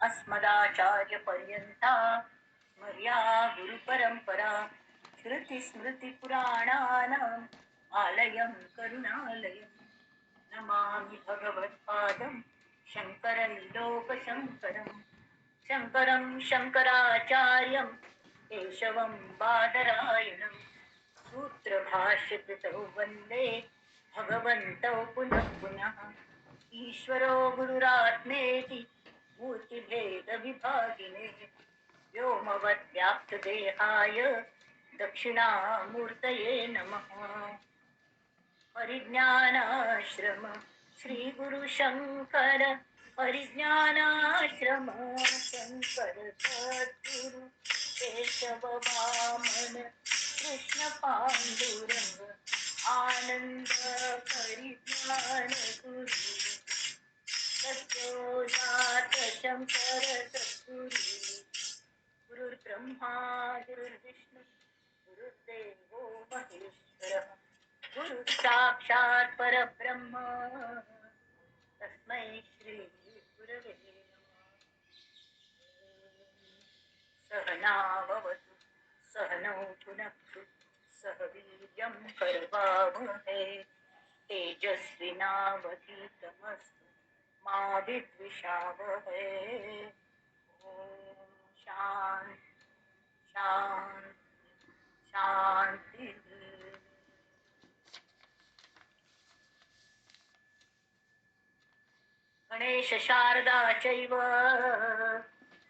अस्मदाचार्यपर्यन्ता मर्या गुरुपरंपरा। श्रुतिस्मृतिपुराणानाम् आलयं करुणालयं नमामि भगवत्पादं शङ्करं लोकशङ्करं। शङ्करं शङ्कराचार्यं केशवं बादरायणं सूत्रभाष्यकृतौ वन्दे भगवन्तौ पुनः पुनः। ईश्वरो गुरुरात्मेति मूर्तिभेदविभागिने व्योमवद्व्याप्तदेहाय दक्षिणामूर्तये नमः। परिज्ञानाश्रम श्री गुरु शंकर परिज्ञानाश्रम शंकर सद्गुरु केशव वामन कृष्ण पांडुरंग आनंद परिज्ञान गुरु सद्योजात शंकर सद्गुरु। गुरुर्ब्रह्मा गुरुर्विष्णु गुरुर्देवो महेश्वरः गुरु साक्षात् परब्रह्म तस्मै श्री गुरवे नमः। सहनावतु सहनौ भुनक्तु सह वीर्यं करवावहै तेजस्विनावधीतमस्तु मा विद्विषावहै। ॐ शांति शांति शांति। गणेश शारदा चैव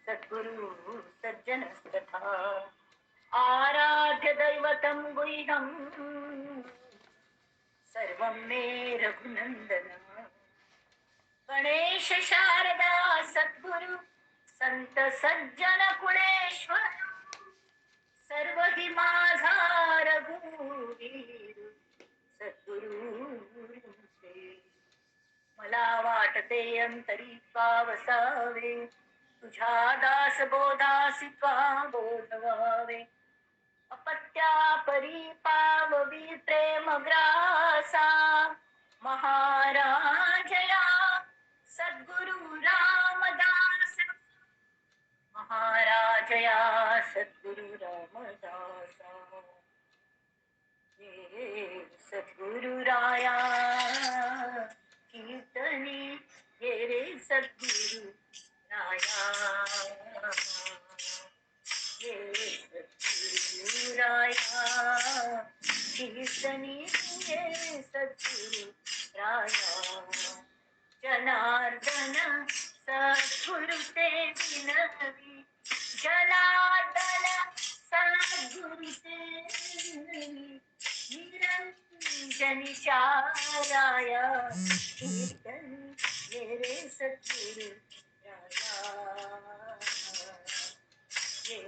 सद्गुरु सज्जनस्तथा आराध्य दैवतं गुह्यं सर्वं मे रघुनंदन। गणेश शारदा सद्गुरु संत सज्जन कुळेश्वर सर्व हि माझा रघुवीर सद्गुरु। मला वाटते अंतरी पावसावे तुझ्या दास बोधासी त्वा बोधवावे। अपत्या परी पाववी प्रेम ग्रासा महाराजया सद्गुरु रामदास। महाराजया सद्गुरु रामदासा। ये सद्गुरु राया कीर्तनी ये रे सद्गुरु राया। ये सद्गुरु राया कीर्तनी ये सद्गुरु राया। जनार्दन सद्गुरु ते विनवी जनार्दन सद्गुरु ते विनवी निरंजनी चाराया कीर्तन ये रे सद्गुरु राया। ये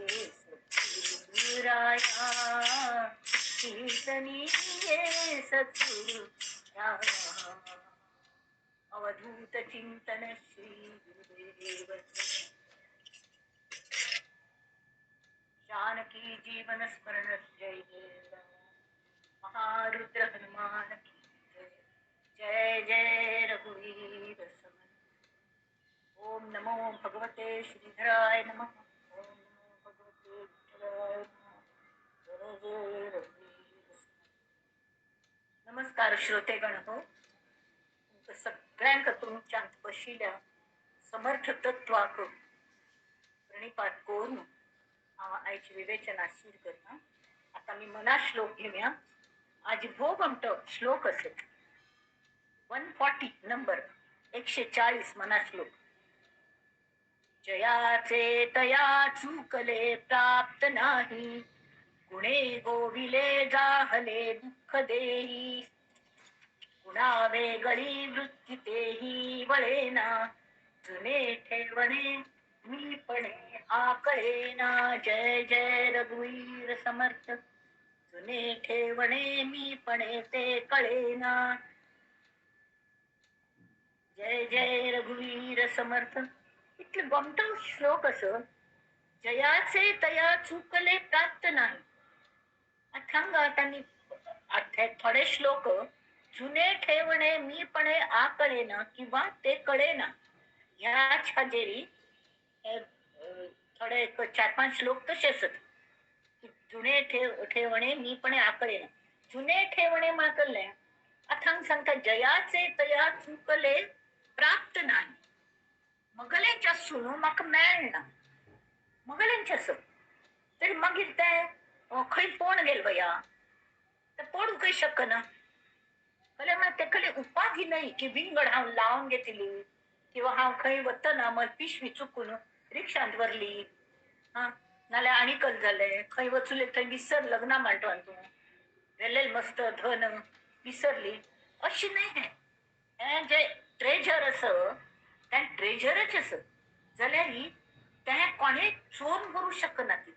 सद्गुरु राया कीर्तनी ये सद्गुरु राया। अवधूत चिंतन श्री गुरुदेव जानकी जीवन स्मरण जय देव। महारुद्र हनुमान की जय। जय जय रघुवीर समर्थ। ओम नमो भगवते श्रीधराय नमः। ओम नमो भगवते विठ्ठलाय नमः। जय जय रघुवीर समर्थ। नमस्कार श्रोतेगण हो, तुमचं सगळ्यांका तुमच्या बशिल्या समर्थ तत्वाक प्रणिपात करून आयची विवेचना सुरू करता। आता मी मना श्लोक घेऊया। आज भोग आमटो श्लोक असेल 140 नंबर 140 मना श्लोक। जयाचे तया चुकले प्राप्त नाही गुणे गोविले जाहले दुःख देही। गुणा वेगळी वृत्ती तेही वळेना जुने ठेवणे मी पणे आकळेना। जय जय रघुवीर समर्थ। जुने ठेवणे मी पणे ते कळेना। जय जय रघुवीर समर्थ। इतले गोमटो श्लोक असो। जयाचे तया चुकले प्राप्त नाही। हांगा तांणी थोडे श्लोक जुने ठेवणे मी पणे आकळेना किंवा ते कळेना ह्याच हाजेरी हे थोडे एक 4-5 श्लोक तशे आसत की जुने ठेवणे मी पण आकळे ना, जुने ठेवणे माकले अथांग सांगता जयाचे तया चुकले प्राप्त नाही, मगलेंच्या सुनू म्हाका मेळना, मगलेंच्या सू तरी मागीर ते खंय पोण गेल बया, ते पडूंकय शकना. कले म्हळ्यार तेकले उपाधी न्हय की विंगड हांव लावन घेतली किंवा हांव खंय वतना मग पिशवी चुकून रिक्षांत व्हरली, हा नाल्यार आनी कल जालें खंय वचुले थंय विसर लग्ना मांडवान तूं व्हेलें मस्त धन विसरली, अशी न्हय. हें हें जें ट्रेजर आसा तें ट्रेजरच आसा जाल्यार तें कोणें चोरून करूं शकना ती.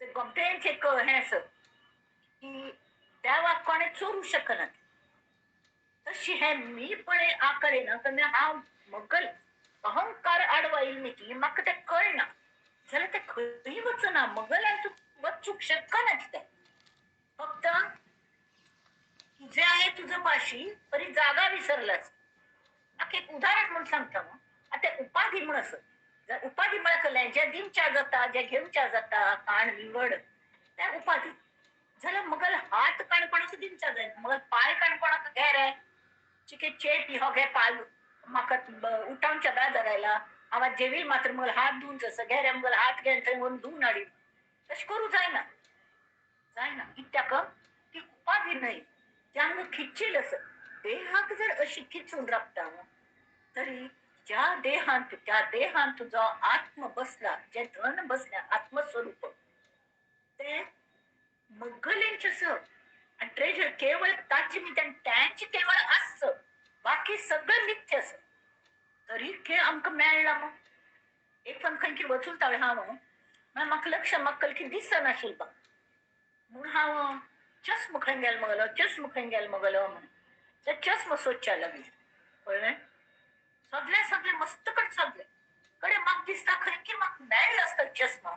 ते गोमटेंच एक हें आसा की देवाक कोणें चोरूं शकना. तशी हें मी पण आकळे ना कारण हांव मगल अहंकार आडवाईल मी ती म्हाका तें कळना जाल्यार तें खंय वचना, मगलान तूं वचूंक शकना तें. फक्त तुझे आहे तुझं पाशी परी जागा विसरलास. म्हाका एक उदाहरण म्हूण सांगता मग आतां उपाधी म्हूण आसा, उपाधी म्हळ्यार कसलें जें दिवच्या जाता जें घेवच्या जाता काण विंगड त्या उपाधी. जाल्यार मगल हात काणकोणाक दिवच्या जाय, मगल पांय काणकोणाक घे रे चिके चेट हो घे पाय म्हाका उठावच्या बेजार आयला हांव जेवी मात्र मगल हात धुवून जसो घे रे मगल हात घे थंय व्हरून धुवून हाडी, तशें करूं जायना जायना. कित्याक ती उपाधी न्हय ती आमकां खिच्चील आसा. देहाक जर अशी खिचून राबता तरी ज्या देहांत त्या देहांत तुजो आत्म बसला, जे धन बसल्या आत्मस्वरूप ते मगलेंच आसा आनी ट्रेजर केवळ ताचे निमित्तान त्यांचे केवळ आसच, बाकी सगळें मिथ्य आसा. तरी खेळ आमकां मेळ्ळा मग एक पण खंय वचून तावळ हांव मागीर म्हाका लक्ष म्हाका की दिसनाशिल्लें म्हूण हांव चश्मा खंय गेलो मगलो, चश्मा खंय गेलो मगलो म्हूण ते चश्मा सोदच्या लागली. कळ्ळें? सगळें सगळें मस्त कडेन सगळें कडे म्हाका दिसता खंय की म्हाका मेळ्ळो आसता चश्मा,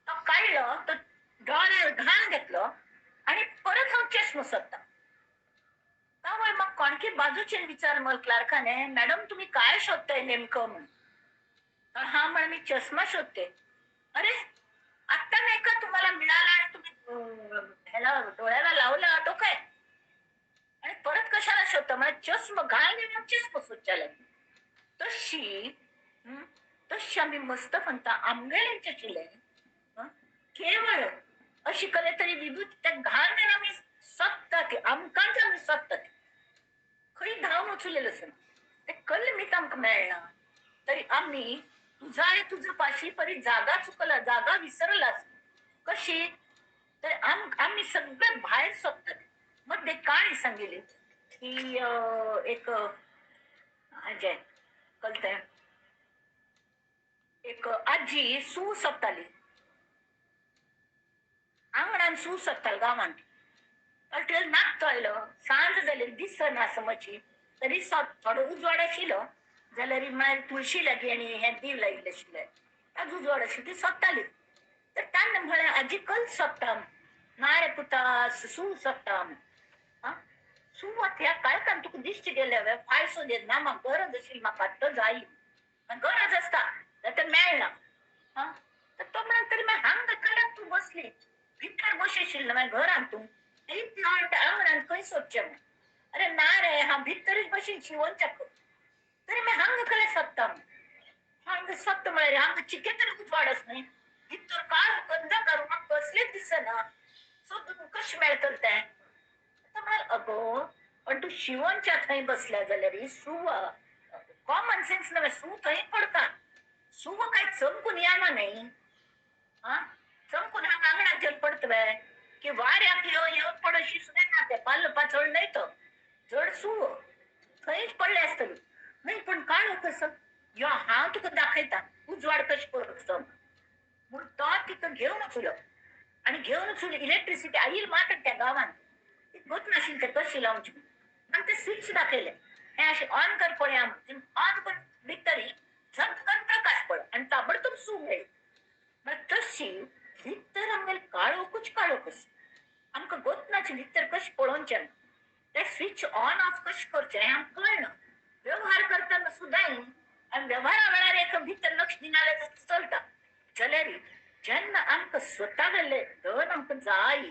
तो काडलो तो दोळ्यार घाण घेतलो आनी परत हांव चश्मा सोदता. तावय म्हाका कोणकी बाजूचेर विचार मग क्लार्काने, मॅडम तुम्ही काय शोधताय नेमकं म्हणून. तर हा म्हण मी चष्मा शोधते. अरे आत्ता नाही का तुम्हाला मिळाला आणि तुम्ही ह्याला डोळ्याला लावला तो काय आणि परत कशाला शोधता? मला चष्मा घाल आणि चष्मा सोदच्या लागली. तशी तशी आम्ही मस्त म्हणता आमगेल्यांच्या शिले केवळ अशी कले तरी विभूत त्या घाल आम्ही सोदता ती आमकांच आमी सोदता ती खंय धांवन वचुलेलें आसना ते कल मीत आमकां मेळना तरी आमी तुझा आहे तुझं पाशी परी जागा चुकला, जागा विसरलास कशी तर आम्ही सगळे भायर सोदतात. मग ते काणी सांगितली की एक जे कळतंय एक आजी सू सोदताली आंगणान, सू सोदताली गांवांत. अटेल नाकतो आयलो, सांज जाली दिसना समजची तरी थोडो उजवाड आशिल्लो जाल्यार मागीर तुळशी लागीं आनी हें दीव लायिल्लें आशिल्लें ताजो उजवाड आशिल्लो ती सोदताली. तर ताणें म्हळें आजी कल सोदता? ना रे पुता सू सोदता. आं सू आतां ह्या काळखान तुका दिश्टी गेल्या वे फायसो देत ना, म्हाका गरज आशिल्ली म्हाका आत्तां जाय, गरज आसता जाल्यार तें मेळना. आं तर तो म्हणून तरी मागीर हांगा कल्याक तूं बसली भितर बशी आशिल्लें मागीर घरान तूं आंगणान खंय सोदचें म्हण. अरे ना रे हांव भितरच बशीन शिवोनच्या तरी मागीर हांगा कल्याक सोदता? हांगा सोदता म्हळ्यार हांगा चिके तरी उजवाड आस न्हय, भितर काळ गंध करूं म्हाका कसलेंच दिसना, सो तुका कशें मेळटलें तें? म्हळ्यार अगो पण तूं शिवोनच्या थंय बसल्या जाल्यार सूव कॉमन सेन्स नव्हे, सूव थंय पडता, सूव काय चमकून येना न्हय. आं चमकून हांगा आंगणाचेर पडतवे की वाऱ्याक यो यो पडशी सुद्दां ना, ते पालो पाचळ न्हय तो जड सूव थंयच पडले आसतली न्हय. पण काळो कसो यो हांव तुका दाखयता उजवाड कशें करचो म्हूण तो तिका घेवन वचलो आनी घेवन वचून इलेक्ट्रिसिटी आयली मात्र त्या गांवांत गोत नाशिल्लें तें कशें लावचें आनी ते स्विच दाखयलें हें अशें ऑन कर पळया, ऑन करून भितरी झटकन प्रकाश पड आनी ताबडतोब सू मेळ्ळी. मागीर तशी भितर आमगेले काळोखूच काळोख आसा, आमकां गोत नाशिल्लें भितर कशें पळोवचें, ते स्विच ऑन ऑफ कशें करचें हें आमकां कळना. व्यवहार करतना सुद्दां व्यवहारा वेळार एक भितर लक्ष दिनाले चलता. जाल्यार जेन्ना आमकां स्वता गेल्ले धन आमकां जाय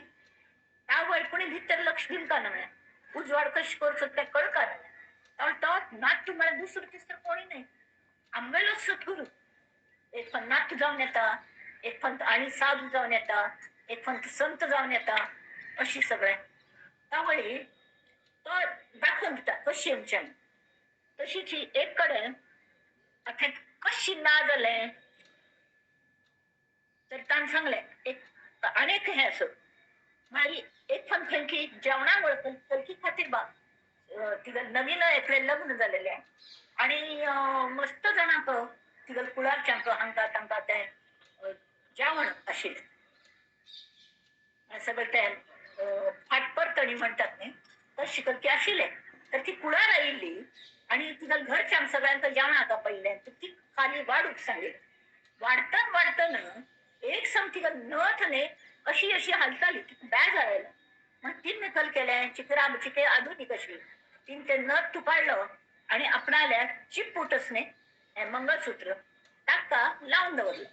त्या कोणी भितर लक्ष दिवंका न्हय, उजवाड कशें करचो तें कळका न्हय. तो नाट्य म्हळ्यार दुसरो तिसरो कोणी न्हय, आमगेलोच सद्गुरू. एक पण नाट्य जावन येता, एक पण आनी साधू जावन येता, एक पण संत जावन येता, अशी सगळें तावळी तो दाखोवन दिता कशी आमच्यान. तशीच एक कडेन आतां कशी ना जालें तर ताणें सांगलें एक आनी एक हें आसा. मागीर एक पण खंयची जेवणा कलकी खातीर बा तिगेल नवीन एकलें लग्न जालेलें आनी मस्त जाणांक तिगेल कुळारच्यांक हांकां तांकां तें जेवण आशिल्लें सगळें तें फाटपरतणी म्हणटात न्ही तशी कलकी आशिल्लें. तर ती कुळार आयिल्ली आनी तिगेल घरच्यांक सगळ्यांक जेवणाक आपयलें. तर ती खाली वाडूंक सांगली. वाडटना वाडटना एक सम तिगेल नथ न्ही अशी अशी हालताली, तिका बेजार आयलो. म्हण तिणें कल केलें चिकरा चिके आधुनीक अशी तिणें तें नथ काडलो आनी आपणाल्या चिपूटच न्ही हें मंगळसूत्र ताका लावन दवरलें.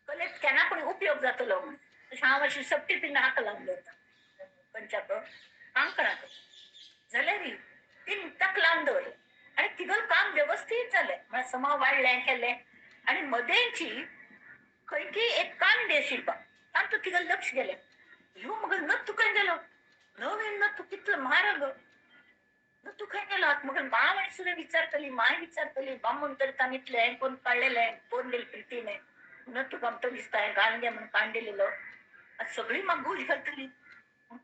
कलेत केन्ना कोणी उपयोग जातलो म्हण तशें हांव अशी सपटी पिन्न हाका लावन दवरता खंयच्याक कांकणाक. जाल्यार तिणें ताका लावन दवरलें आनी तिगेलें काम वेवस्थीत जालें. म्हळ्यार समा वाडलें केलें आनी मदेंची खंयची एक कांडी आशिल्ली बा तातूंत तिगेलें लक्ष गेलें. ह्यो मगो नत्तू खंय गेलो, नवीन नत्तू कितलो म्हारग, नत्तू खंय गेलो. मगो मां आनी सुद्दां विचारतली, मांय विचारतली, बामूण तर ताणें इतलें कोण काडलेलें कोण दिलें प्रितीने नत्तू आमकां दिसता हें घालून घे म्हणून काडून दिलेलो. सगळी म्हाका गुज घालतली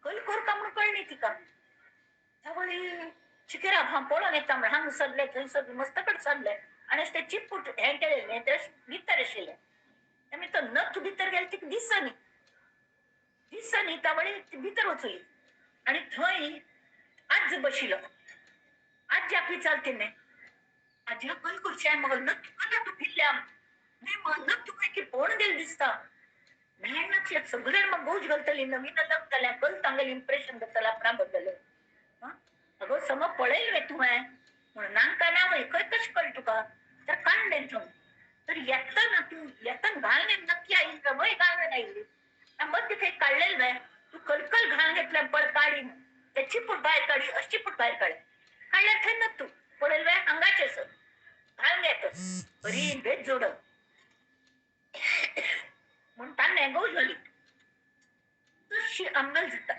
कल करता म्हणून कळ्ळी तिका. त्यावळी चिकेरा हांव पळोवन येता म्हण हांगा सरलें थंय सरलें मस्त कडेन सरलें आनी तें चिपूट हें केलें तें भितर आशिल्लें. आमी तो नथ भितर गेले तिका दिसनी दिसनी. तावळी ती भितर वचली आनी थंय आज्ज बशिल्लो. आज्याक विचारते न्ही, आज्या कल करचें मगो नथ कला तूं भिल्ल्या न्ही मगो नथ तुका की पळोवन गेलें दिसता मेळनाच सगळें म्हाका गोज घालतली नवीन लग्न जालें कल तांगेलें इम्प्रेशन जातलें आपणा बद्दल. अगो सम पळयल वे तुवें म्हणून नांका ना वय खंय कशें कळ्ळें तुका तर काडलें थंय. तर येतना तूं येतना घालून नक्की आयिल्ली वय घालून आयिल्ली मध्य खंय काडलेलें वे तूं कलकल घालून घेतलें पळ काडी ते चिपूट भायर काडी अशी चिपूट भायर काडलें काडल्यार थंय नत्तू तूं पळयल वे हांगाचें सर घालून घेत बरी बेज जोड म्हूण ताणें गो जाली. तशी आमगेल जाता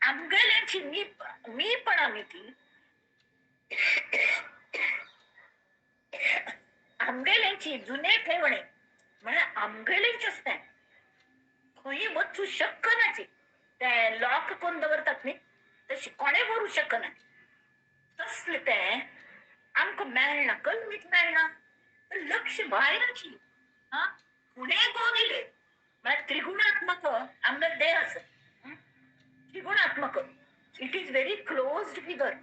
आमगेल्यांची मी मी पण आमी ती आमगेल्यांची जुने ठेवणे म्हळ्यार आमगेल्यांचेच तें खंय वचूं शकनाची ते लॉक करून दवरतात न्ही तशी कोणें व्हरूं शकना तसलें तें आमकां मेळना कलमीत मेळना. लक्ष भायर आशिल्लें आं फुडें गो गेलें म्हळ्यार त्रिगुणात्मक आमगेलो देह आसा त्रिगुणात्मक. It is very closed figure.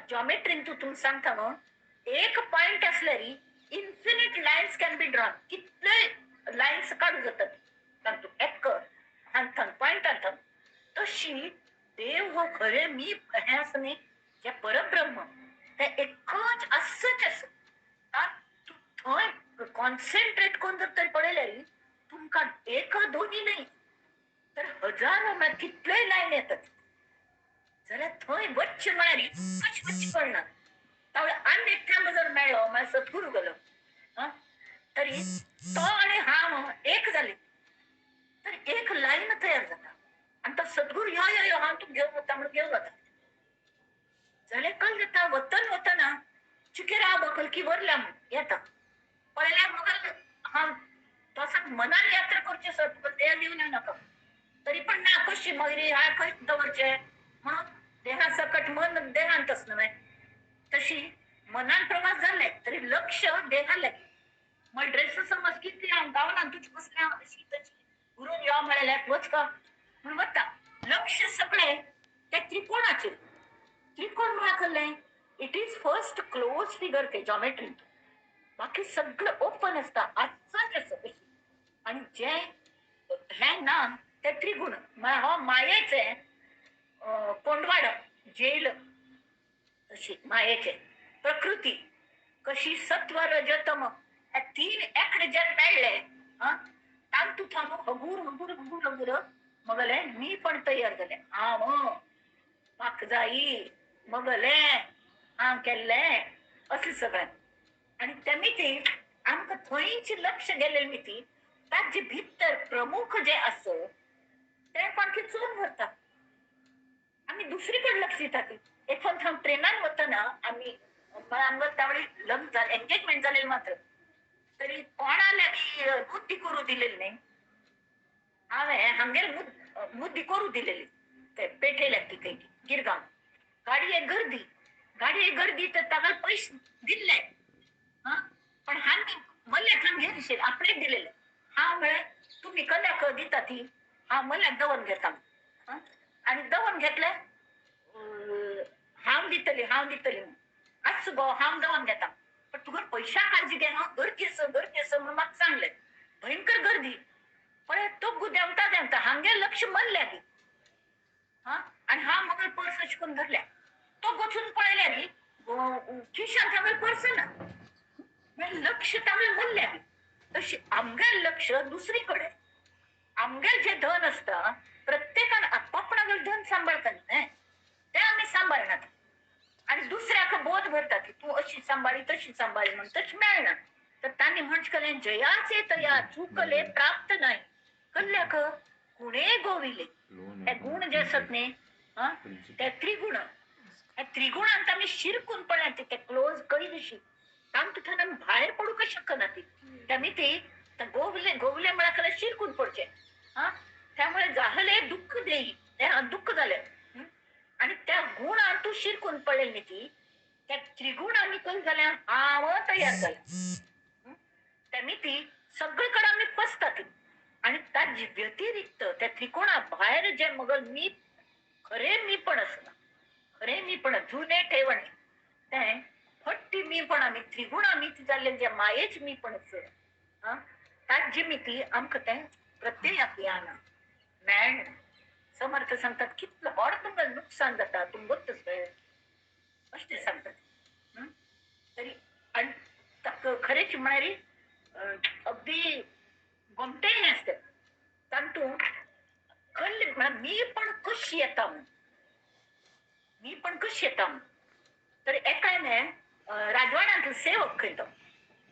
जॉमेट्रीन तूं तुमकां सांगता न्हू एक पॉयंट आसल्यार infinite lines can be drawn. कितले लायन्स काडूं जातात तातूंत एक हांथान पॉयंट हांथान. तशी देव हो खरें मी हें आसा न्ही जें परब्रह्म तें एकच आसच आसा. तूं थंय कॉन्सन्ट्रेट करून जर तर पळयल्यार तुमकां एक दोनी न्हय तर हजारो म्हळ्यार कितलेय लायन येतात. जाल्यार थंय वच्चें म्हळ्यार कशें वच्चें कळना. तावळ आनी एकट्यान जर मेळ्ळो म्हळ्यार सद्गुरू गेलो तरी तो आनी हांव एक जाले तर एक लायन तयार जाता आनी तो सद्गुरू यो यो यो हांव तुका घेवन वता म्हणून घेवन वता. जाल्यार कल जाता वतन वतना चिकेरा बकलकी व्हरल्या म्हूण येता पळयल्यार मगल हांव तसो मनान यात्रा करची सर तुका देह दिवन नाका तरी पण ना कशी मागीर हांवें खंय दवरचें म्हणून देहा सकट मन देहांतच न्हय तशी मनान प्रवास जाले तरी लक्ष देहा लागीं. मग ड्रेस समज कितली हांव गावना तुजे कसलें अशी तशी उरून यो म्हळ्यार वच का म्हणून वता. लक्ष सगळें त्या त्रिकोणाचेर. त्रिकोण म्हळ्यार कसलें it is first close figure ते जॉमेट्रीन बाकी सगळें ओपन आसता आसच आसा. आनी जें हें ना तें त्रिगुण म्हळ्यार हो मायेचें कोंडवाडो जेल अशी मायेचें प्रकृती कशी सत्व रजतम ह्या तीन एकडे जे मेळ्ळे तांतू थांबू हगूर हगूर हगूर हगूर मगले मी पण तयार जाले. हांव म्हाका जाई मगले हांव केल्ले असले सगळें. आनी त्या मिती आमकां थंयची लक्ष गेलेले मिती ताजे भितर प्रमुख जे आसा तें कोणकी चोरून व्हरता. आमी दुसरीकडे लक्ष दितात. एक फावट हांव ट्रेनान वतना आमी आमकां त्यावेळी लग्न जालें, एंगेजमेंट जालेलें मात्र तरी कोणा लागीं बुद्धी करूं दिलेली न्ही. हांवें हांगेर मुद्दी करूं दिलेली ते पेठे लागती खंय गिरगांव. गाडये गर्दी, गाडये गर्दी तर ताका पयशे दिल्ले हां, पण हांवें मल्याक हांव घेर आपणें दिलेले. हांव म्हळें तुमी कल्याक दिता ती हांव मल्याक दवरून घेता आनी दवरून घेतले. हांव दितली हांव दितली म्हणून आसूं गो हांव दवरून घेता, पण तुका पयशा काळजी घे हां, गर्दी आसा गर्दी आसा म्हणून म्हाका सांगलें. भयंकर गर्दी. पळय तो देंवता देंवता हांगे लक्ष मल्ल्या ती हां, आनी हांव मगल पर्स अशें करून धरल्या. तो वचून पळयल्या न्ही खिशांत हांवें पर्स ना, लक्ष तांगें मल्ल्या. तशी आमगेलें लक्ष दुसरी कडेन. आमगेलें जें धन आसता प्रत्येकान आपापणागेलें धन सांबाळटा न्ही, तें आमी सांबाळनात आनी दुसऱ्याक बोध भरता की तूं अशी सांबाळी तशी सांबाळी म्हण तशें मेळना. तर तांणी म्हणचे कलें जयाचे तया चुकले प्राप्त नाही कल्ल्याक गुणे गोविले. हे गुण जे आसत न्ही हां ते त्रिगुण. ह्या त्रिगुणांत आमी शिरकून पडल्या ते क्लोज कळी दिशी तांतूंतल्यान आमी भायर पडूंक शकना. ती त्यामी ती गोवले गोवले म्हळ्यार शिरकून पडचें हां. त्यामुळे जाहले दुःख देई ते दुःख जालें आनी त्या गुणान तूं शिरकून पडलें न्ही ती त्या त्रिगुणांनी कल जाल्या हांव तयार जालें. त्यामी ती सगळे कडेन आमी फसतात आनी ताजे व्यतिरिक्त त्या त्रिकोणा भायर जे मगल मी खरे मी पण आसना, खरे मी पण जुने ठेवणे तें फट्टी मी पण आमी त्रिगुणा मी जाल्ले जे मायेच मी पण आसा ताजी मिती आमकां तें प्रत्ययाक येना मेळना. समर्थ सांगतात कितलो व्हड तुमकां नुकसान जाता तुमकां तसलें अशें ते सांगतात. तरी आनी खरेंच म्हळ्यार अगदी गोमटें हें आसता तातूंत कल्ले म्हळ्यार मी पण कशी येता म्हूण, मी पण कशी येता म्हूण. तर एकाने राजवाड्यांतलो सेवक खंय तो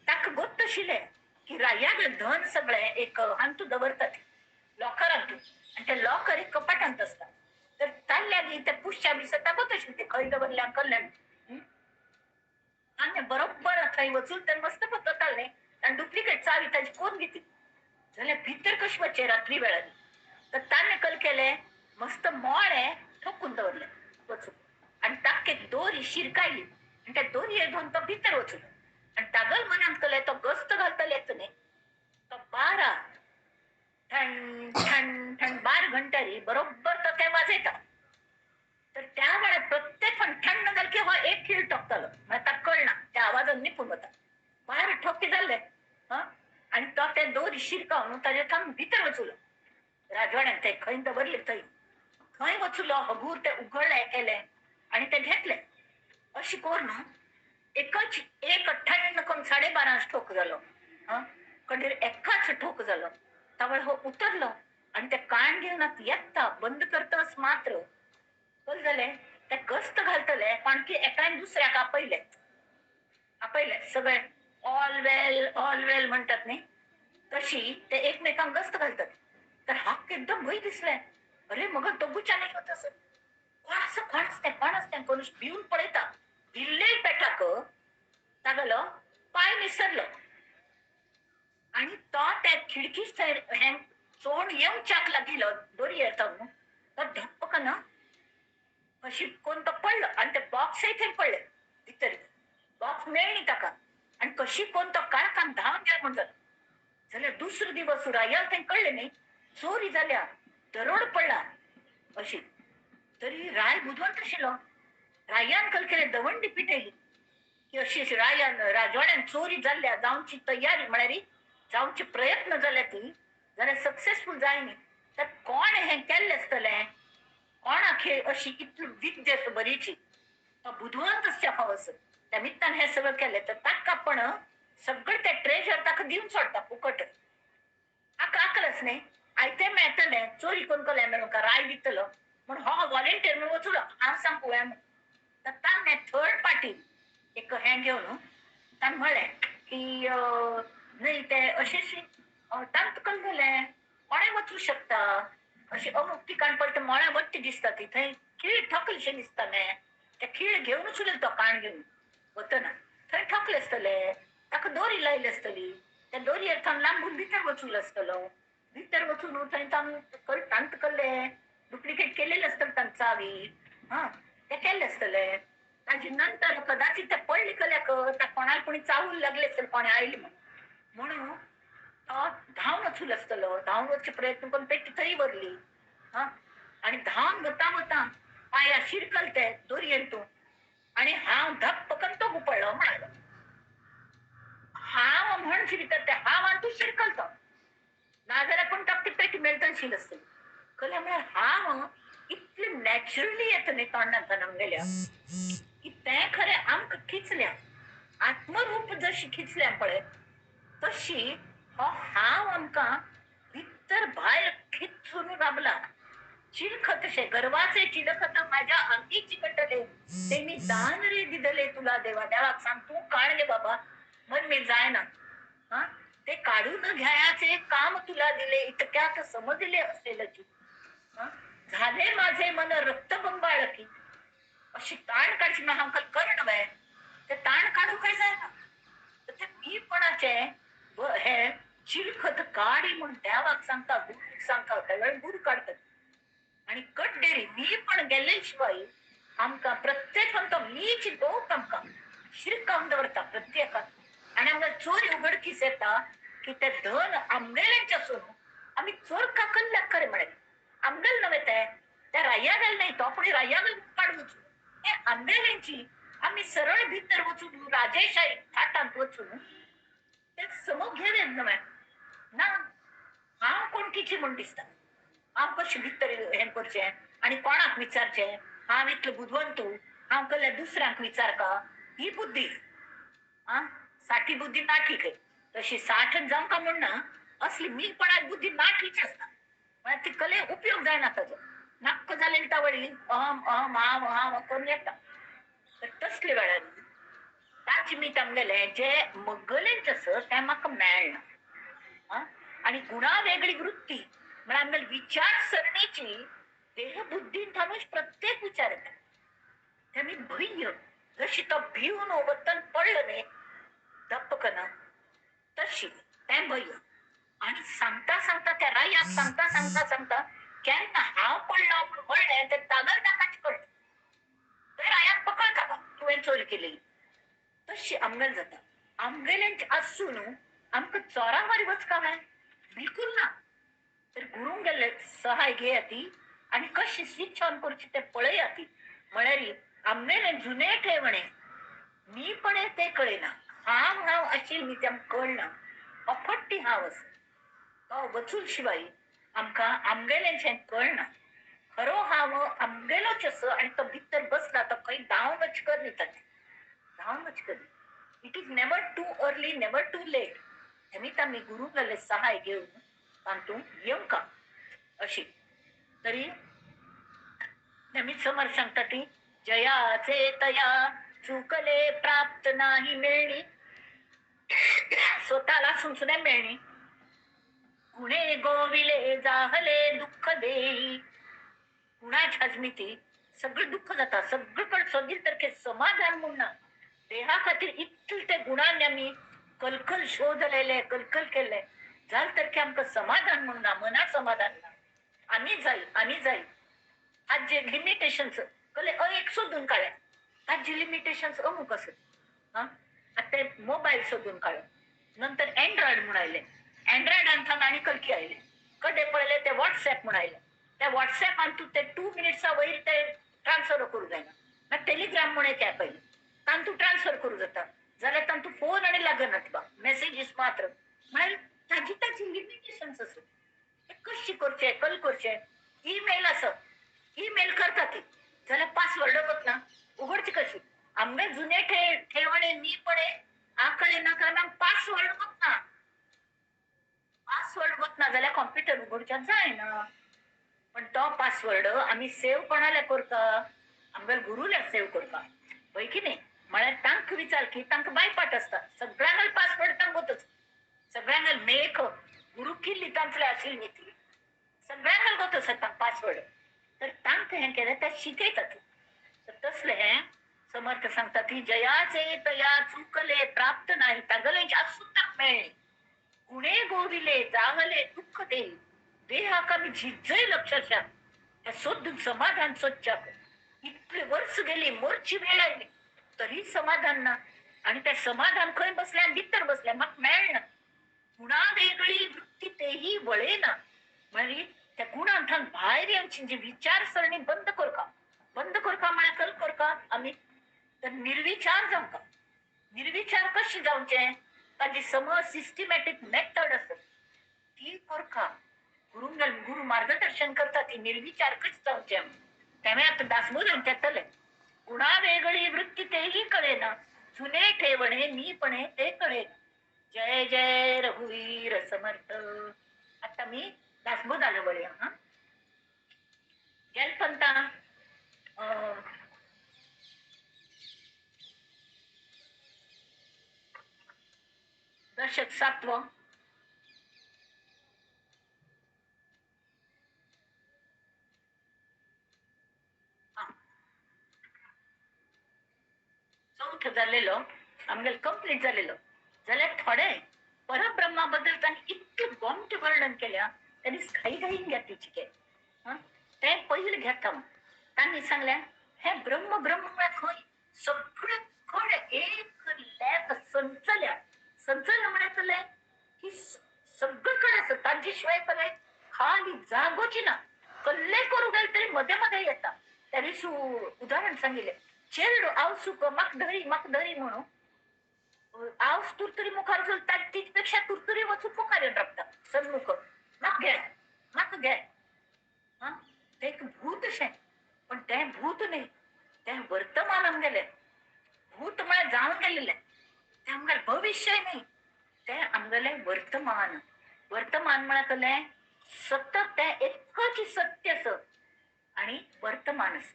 ताका गोत्त आशिल्लें की रायागेलें धन सगळें एक हांतू दवरतात लॉकरांतू आनी ते लॉकर एक कपाटांत आसता. तर ताल्ल्या ते पुश्या बी ताका गोत आशिल्लें ते खंय दवरल्या कल्ल्यान. आनी बरोबर थंय वचून ते मस्त पत्तो आनी डुप्लिकेट चावी ताजी कोण घेतली जाल्यार भितर कशें वचचें रात्री वेळार. तर ताणें कल केलें मस्त मोळें ठोकून दवरलें वचून आनी ताका एक दोरी शिरकायली आनी त्या दोरये घेवन तो भितर वचून आनी तागल मनांत कलें तो गस्त घालतलेच न्ही. तो बारा ठण ठण ठण 12 घंटारी बरोबर तो ते वाजयता. तर त्या वेळार प्रत्येक पण ठण्ण जालें की हो एक खीळ ठोकतालो म्हळ्यार ताका कळना त्या आवाजान निपून वता. 12 ठोके जाल्ले हां आनी तो ते दोरी शिरकावन ताजे थावन भितर वचुलो राजवाड्यान ते खंय दवरले थंय थंय वचुलो हगूर ते उगडले केले आनी ते घेतले. अशें करून एकच एक ठण्ण करून 12:30 ठोक जालो हां, कडेर एकाच ठोक जालो. तावळ हो उतरलो आनी ते कान घेवन येता बंद करताच मात्र कल जालें ते गस्त घालतले कोणकी एकान दुसऱ्याक आपयले आपयले सगळे ऑल वेल ऑल वेल म्हणटात न्ही तशी ते एकमेकांक गस्त घालतात. तर हाक एकदम भंय दिसलें, अरे मग तो गुच्याने होत असं कोण आसा कोण आसता कोण आसता करून भिवन पळयता. भिल्ले पेटाक तागेलो पांय निसरलो आनी तो त्या खिडकी हें चोण येवच्याक लागिलो दोरयेर न्हू तो धप्पकन अशी कोण तो पडलो आनी ते बॉक्सय थंय पडले भितर. बॉक्स मेळ्ळी ताका आनी कशी कोण तो काळखान धांवन गेलो म्हण जालो. जाल्यार दुसरो दिवस रायाल थंय कळ्ळें न्ही चोरी जाल्या दरोड पडला अशी. तरी राय बुदवंत आशिल्लो. रायान कल केलें दवंडी पिटयली की अशी रायान राजवाड्यान चोरी जाल्ल्या जावची तयारी म्हळ्यार जावचे प्रयत्न जाल्या ती जाल्यार सक्सेसफूल जायनी. तर कोण हें केल्लें आसतलें कोणाक हे अशी इतली विद्या बरीची तो बुदवंत आसच्या फाव आसत. त्या निमित्तान हें सगळं केलें तर ताका पण सगळं ते ट्रेजर ताका दिवन सोडटा फुकट. आका आकलच न्ही आयतें मेळटलें चोरी करून कलें मेळूं का राय दितलो म्हण हो व्हॉलेंटियर म्हणून वचूं हांव सांगू म्हूण. तर ताणें थर्ड पार्टी एक हें घेवन ताणें म्हळें की न्ही ते अशेंच तांकां कल्लें जालें कोणें वचूं शकता अशें अमूक ठिकाण पळय तें मळ्या वट्टी दिसता ती थंय खीळ ठोकलेशें दिसता न्ही ते खीळ घेवनूच उरले तो काण घेवन वतना थंय ठोकले आसतले ताका दोरी लायली आसतली त्या दोरयेर थंय लांबून भितर वचूंक आसतलो भितर वचून थंय तांकां कल्ले डुप्लिकेट केलेलें आसतलें तांकां चावी हां ते केल्लें आसतलें. ताजे नंतर कदाचित ते पडले कल्याक ताका कोणाक कोणी चावून लागले आसतलें कोणें आयलें म्हूण म्हणून तो धांवन वचूंक आसतलो धांवन वचचे प्रयत्न करून पेटी थंय व्हरली हां आनी धांवन वता वता पांया शिरकल ते दोरयेन तूं आनी हांव धप्प करून तो गुपडलो म्हणालो. हांव म्हणचे भितर ते हांव आनी तूं शिरकल तो नाजाल्यार पूण ताका ती पेटी मेळटली आसतली. कल्या म्हळ्यार हांव इतलें नॅचरली येता न्ही तोंडांतल्यान आमगेल्या की तें खरें आमकां खिचल्या आत्मरूप जशी खिचल्या पळय तशी हो हांव आमकां भितर भायर खिचून राबला. चिलखत अशें गर्वाचे चिलखत माझ्या अंगी चिकटले ते मी दान रे दिदले तुला देवा. देवाक सांग तूं काड गे बाबा मन मी जायना हां ते काढून घ्यायचे काम तुला दिले इतक्यात समजले असेल की झाले माझे मन रक्तबंबाळ की. अशी ताण काडची ना हांव कर्ण वे ते ताण काडूं खंय जायना. तर ते मीपणाचे हे चिलखत काडी म्हूण देवाक सांगता गुरूक सांगता त्या वेळार गुरू काडटा आनी कड्डेरी मी पण गेल्ले शिवाय आमकां प्रत्येक तो मीच लोक आमकां शिरकावन दवरता प्रत्येकाक. आनी आमकां चोरी उगडकीस येता की ते धन आमगेलेंच आसून आमी चोर का कल्ल्याक खरें म्हळें आमगेल नव्हे ते त्या रायागेल न्ही तो पूण रायागेल काडून वचून हे आमगेल्यांची आमी सरळ भितर वचून राजेशाही थाटांत वचून ते समो घेवे नव्हे ना. हांव कोण किची म्हूण दिसता हांव कशें भितर हें करचें आनी कोणाक विचारचें हांव इतलो बुदवंतू हांव कसल्या दुसऱ्यांक विचार का ही बुद्धी आं साठी बुद्धी नाठी खंय तशी 60 जावंक का म्हूण ना असली मीपणाक बुद्धी नाठीच आसता म्हळ्यार ती कले उपयोग जायना ताजो नाक्क जालेली तावळी अहम अहम हांव हांव करून येता. तर तसले वेळार ताचे मीत आमगेलें जे मगलेंच आसा तें म्हाका मेळना आं. आनी गुणा वेगळी वृत्ती म्हळ्यार आमगेले विचारसरणीची देहबुद्धीन थानूच प्रत्येक विचार येता. ते आमी भंय जशी तो भिवन वतन पडलो न्ही धप्प कना तशी तें भंय. आनी सांगता सांगता त्या रायाक सांगता सांगता सांगता केन्ना हांव पडलो म्हूण म्हणलें तें तागल ताकाच कळटा ते रायाक पकडटा का तुवें चोरी केलेली. तशी आमगेल जाता आमगेलेंच आसून आमकां चोरां वारी वचका काय बिलकूल ना. तर गुरूंक गेल्ले सहाय घेया ती आनी कशी स्विच ऑन करची तें पळया ती म्हळ्यार आमगेलें जुने ठेवणे मी पण ते कळना हांव हांव आशिल्ली मी तें आमकां कळना अफट्टी हांव आसा तो वचून शिवाय आमकां आमगेलेंचें कळना. खरो हांव आमगेलोच आसा आनी तो भितर बसला तो खंय धांवन वच कर न्ही ताचें धांवन वच कर. It is never too early never too late. हेमीत आमी गुरू गेल्ले सहाय घेवन तातूंत येवंका अशी तरी नेमीत समर सांगता ती जयाचे तया चुकले प्राप्त नाही मेळणी स्वतःला सुचणे मेळणी गुणे गोविले जाहले दुःख देई. गुणाच्या हजमिती सगळं दुःख जाता सगळीकडे सोदील तर समाधान म्हूण ना. देहा खातीर इतले ते गुणांनी आमी कलकल शोधलेले कलकल केले जाल तर की आमकां समाधान म्हूण ना मना समाधान ना. आमी जाय आमी जाय आज जे लिमिटेशन्स कले एक सोदून काडले आज जे लिमिटेशन्स अमूक आसत हां आतां ते मोबायल सोदून काडले नंतर एन्ड्रॉयड म्हूण आयले एन्ड्रॉयडान थावन आनी कलकी आयले कडे पळयले ते वॉट्सॅप म्हूण आयले त्या वॉट्सॅपान तूं ते 2 मिनिट्सा वयर ते ट्रान्सफर करूं जायना. मागीर टेलिग्राम म्हूण एक एप आयलें तातूंत ट्रान्सफर करूं जाता जाल्यार तातूंत फोन आनी लागनात बा मॅसेजीस मात्र म्हळ्यार ताजी ताजी लिमिटेशन्स आसत ते कशी करचें कल करचें. ईमेल आसत ईमेल करता ती जाल्यार पासवर्ड वतना उगडची कशी आमगे जुने ठेवणे जुने मी पणे आकळे ना कारण पासवर्ड गोतना, पासवर्ड गोतना जाल्यार कॉम्प्युटर उगडच्याक जायना. पण तो पासवर्ड आमी सेव कोणाल्या करता, आमगेर गुरुल्या सेव करता, हय की न्ही. म्हळ्यार तांकां विचार की तांकां बायपाट आसता, सगळ्यांक पासवर्ड तांकां, सगळ्यांक मेख गुरु किल्ली तांतले आशिल्ली न्ही ती, सगळ्यांक गोत आसता पासवर्ड. तर तांकां हें केलें ते शिकयतात. तर तसलें हें समर्थ सांगता ती जयाचे तया चुकले प्राप्त नाही तागले सुद्दां मेळ्ळे, गुणे गोविले जागले दुःख देई, देहाक आमी झिजय लक्षात त्या सोदून समाधान सोदच्याक. इतले वर्स गेली, मोरची वेळ आयली तरी समाधान ना. आणि त्या समाधान खंय बसल्या, भितर बसल्या, म्हाका मेळना. गुणा वेगळी वृत्ती तेही वळेना, म्हणजे त्या गुणांथान भायर येवची जी विचारसरणी बंद करका, बंद करका म्हळ्यार कल करका आमी तर निर्विचार जावंका. निर्विचार कशें जावचें, ताजी समज सिस्टमॅटीक मेथड आसा ती करका. गुरु मार्गदर्शन करता ती निर्विचार कशें जावचें. तेवें आतां दासबोधान येतलें, गुणा वेगळी वृत्ती तेही कळेना, जुने ठेवणे मीपणे ते कळेना. जय जय रघुवीर समर्थ. आता मी दासबोधाला वळया. हा गेल पंता दशक सातवं, चौथं झालेलो आमगेल कंप्लीट झालेलो. जाल्यार थोडे परब्रह्मा बद्दल तांणी इतकें गोमटें वर्णन केल्या, त्यांनी घाई घाईन घेतली के ते पयलीं घेता. तांणी सांगलें हे ब्रह्म ब्रह्म म्हळ्यार खंय सगळे कडेन एक लेख संचल्या, संचल्या म्हळ्यार जालें की सगळे कडेन आसा, तांचे शिवाय कडेन खाली जागोची ना. कल्ले करूं गेले तरी मदें मदें येता. त्या दिस उदाहरण सांगिल्लें, चेरडो हांव सुक म्हाका धरी म्हाका धरी म्हणून हांव तुरतुरी मुखार चलता, तिचे पेक्षा तुरतुरी वचून मुखार येवन रावता सन्मुख, म्हाका घे म्हाका घे. हा तें एक भूत अशें, पण तें भूत न्ही, तें वर्तमान आमगेलें. भूत म्हळ्यार जावन गेलेलें, तें आमगेलें भविश्य न्ही, तें आमगेलें वर्तमान. वर्तमान म्हळ्यार कसलें, सतत तें एकच सत्य आसा आनी वर्तमान आसा.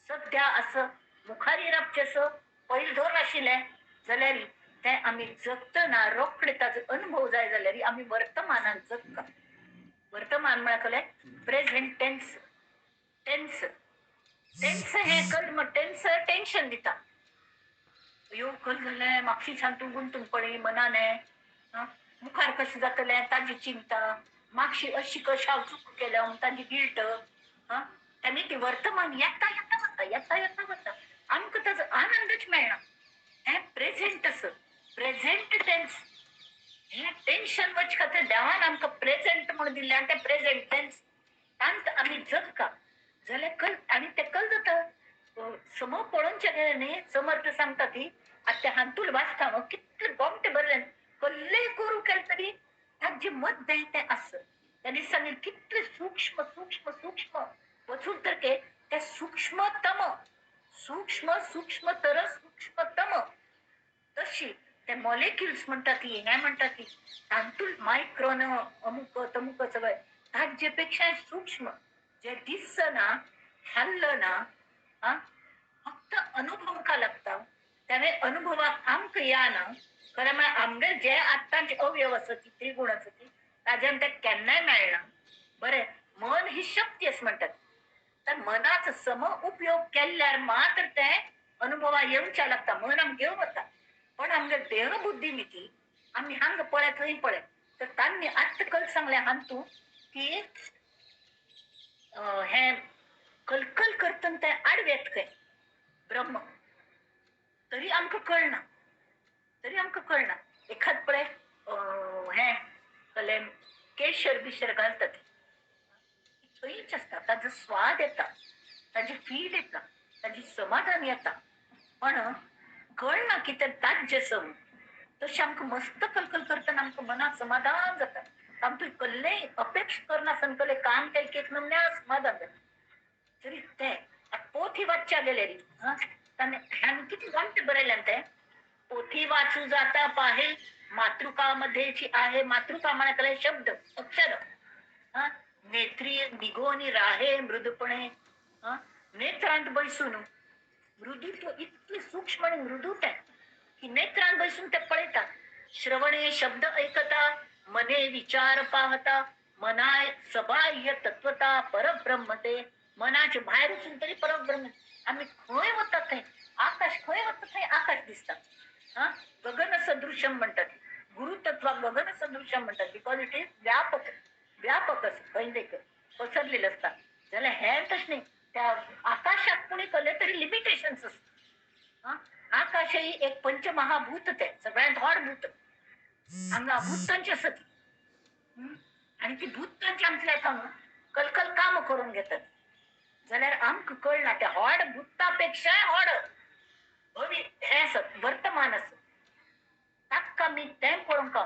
सद्या असं मुखार रावचें आसा, पयलीं धर आशिल्लें जाल्यार तें आमी जगतना रोखडे ताजो अनुभव जाय जाल्यार आमी वर्तमानान जगता. वर्तमान म्हळ्यार कसलें, प्रेझेंट टेन्स. टेन्स टेन्स हें कल टेन्स टेन्शन दिता. अयो कल जालें मागशी शांतून गुंतून पळय मनान, मुखार कशें जातलें ताजी चिंता, मागशी अशी कशी हांव चूक केल्या म्हूण ताजी गिल्ट. हा आनी ती वर्तमान येता येता वता येता येता वता, आमकां ताजो आनंदच मेळना. हें प्रेझेंट आसा, प्रेझेंट टेन्स. हें टेन्शन वच खातीर देवान आमकां प्रेझेंट म्हूण दिल्लें आनी तें प्रेझेंट टेन्स तांत आमी जगता जाल्यार कल. आनी तें कल जाता समो पळोवचें गेलें न्ही. समर्थ सांगता ती आतां तें हांतूल वाचता हांव कितलें गोमटें बरलें, कल्लें करूं केलें तरी ताजें मद्दें तें आसा. तांणी सांगलें कितलें सूक्ष्म सूक्ष्म सूक्ष्म वचून तर के त्या सूक्ष्मतम सूक्ष्म सूक्ष्मतर सूक्ष्मतम तशी ते मॉलेक्युल्स म्हणटा ती, हें म्हणटा ती तांतूल मायक्रोन अमुक तमुक सगळें ताजे पेक्षा सूक्ष्म जे दिसना हाल्लना, आ फक्त अनुभवका लागता. त्यामुळे अनुभवाक आमकां या ना, खरें म्हळ्यार आमगेर जे आत्तांचे अवयव आसा ती त्रिगुण आसा ती ताज्यान ते केन्नाय मेळना. बरें, मन ही शक्ती अशें म्हणटात, तर मनाचो सम उपयोग केल्यार मात्र ते अनुभवा येवच्या लागता, मन आमकां घेवन वता. पण आमगे देहबुद्धी न्ही ती, आमी हांगा पळय थंय पळय. तर तांणी आत्तां कल सांगलें हांतू की हें कलकल करतना तें आडवेत खंय ब्रह्म, तरी आमकां कळना, तरी आमकां कळना. एखाद पळय हें कलें केशर बिशर घालतात थंयच आसता, ताजो स्वाद येता, ताजी फील येता, ताजी समाधान येता, पण कळना की तें ताज्जें सम. तशें आमकां मस्त कलकल करतना आमकां मनाक समाधान जाता. आमकां कसलेंय अपेक्षा करनासतना कसलें काम केलें की एक नमन्या समाधान जाता. तरी तें आतां पोथी वाचच्या गेल्यार ताणें हांणी कितें गोमटें बरयलें तें पोथी वाचू जाता पाहे मातृकामध्येची आहे. मातृका म्हणाले शब्द अक्षर. हा, नेत्री निघोनी राहे मृदुपणे. हा, नेत्रांत बैसून मृदुत्व इतकी सूक्ष्म आणि मृदुत आहे की नेत्रांत बैसून ते पळयतात. श्रवणे शब्द ऐकता मने विचार पाहता मनाय सबाह्य तत्वता परब्रह्म ते. मनाचे भायर वचून तरी परब्रह्म. आम्ही खंय वता थंय आकाश, खंय वता थंय आकाश दिसता. हा, गगन सदृशम म्हणतात. गुरुतत्वाक गगन सदृशम म्हणतात because it is व्यापक. व्यापक असं खंय देखील पसरलेलं असता. जाल्यार हें तशें न्ही, त्या आकाशाक कोणी कळ्ळें तरी लिमिटेशन्स आसता. आकाशही एक पंचमहाभूत ते सगळ्यांत व्हड भूत. हांगा भूतांची आसत आनी ती भूतांची आमच्या येता कलकल काम करून घेतात. जाल्यार आमकां कळना त्या व्हड भूतापेक्षाय व्हड भवी हें आसत वर्तमान आसत. ताका आमी तें पळोवंक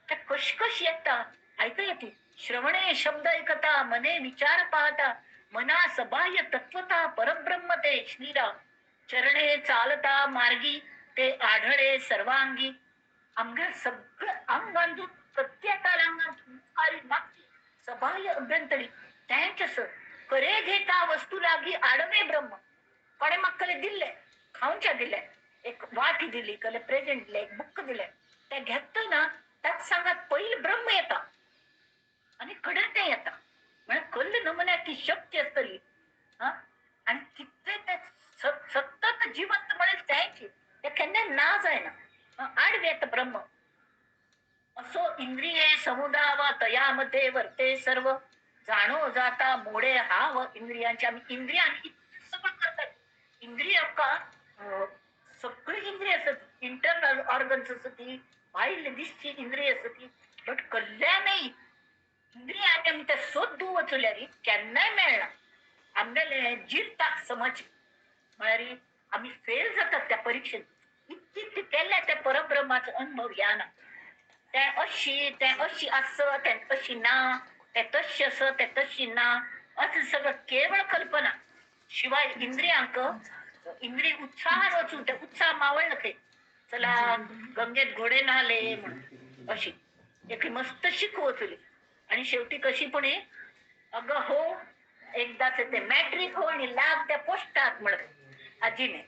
तें कशकश येता आयकया ती. श्रवणे शब्द ऐकता मने विचार पाहता मना सबाह्य तत्वता परब्रह्म ते श्रीराम. चरणे चालता मार्गी ते आढळे सर्वांगी. आमगे सगळं अंगांतून प्रत्येकाला अंगांत मागची सबाह्य अभ्यंतरी तेंच आसत. करे घेता वस्तू लागी आडवे ब्रह्म. कोणे म्हाका कले दिल्ले खावच्या दिले, एक वाटी दिली, कले प्रेझेंट दिले, एक बुक दिले, ते घेतना ताका सांगात पयलीं ब्रह्म येता आनी कडेन तें येता. म्हळ्यार कल्ल नमुन्याक ती शक्ती आसतली. हा, आनी कितलें तें सतत जिवंत म्हळ्यार तेंच तें केन्ना ना जायना. आडवे येता ब्रह्म. असो इंद्रिये समुदावा तया मध्ये वर्ते सर्व जाणो जाता मोडे हाव. इंद्रियांच्या आमी इंद्रियां इतलें सगळं करतात. इंद्रिय आमकां सगळी इंद्रिय आसत, इंटरनल ऑर्गन्स आसत, भायले दिसची इंद्रिय आसत, बट कल्याणय इंद्रियांनी आमी ते सोदू वचल्यार केन्नाय मेळना. आमगेले जिरताक समज म्हळ्यार आमी फेल जातात त्या परिक्षेत. इतकी केल्ल्या त्या परब्रह्माचो अनुभव येना. तें अशी तें अशी आसत, तें अशी ना, तें तशें आसत, तें तशी ना, अशें सगळं केवळ कल्पना. शिवाय इंद्रियांक इंद्रिय उत्साहान वचून ते उत्साह मावळ्ळो खंय, चला गंगेत घोडे न्हाले म्हणून अशी एक मस्त शिकू वचली. आणि शेवटी कशी पण अगं हो एकदाच ते मॅट्रिक हो आणि लाग त्या पोस्टात म्हणत आजीने.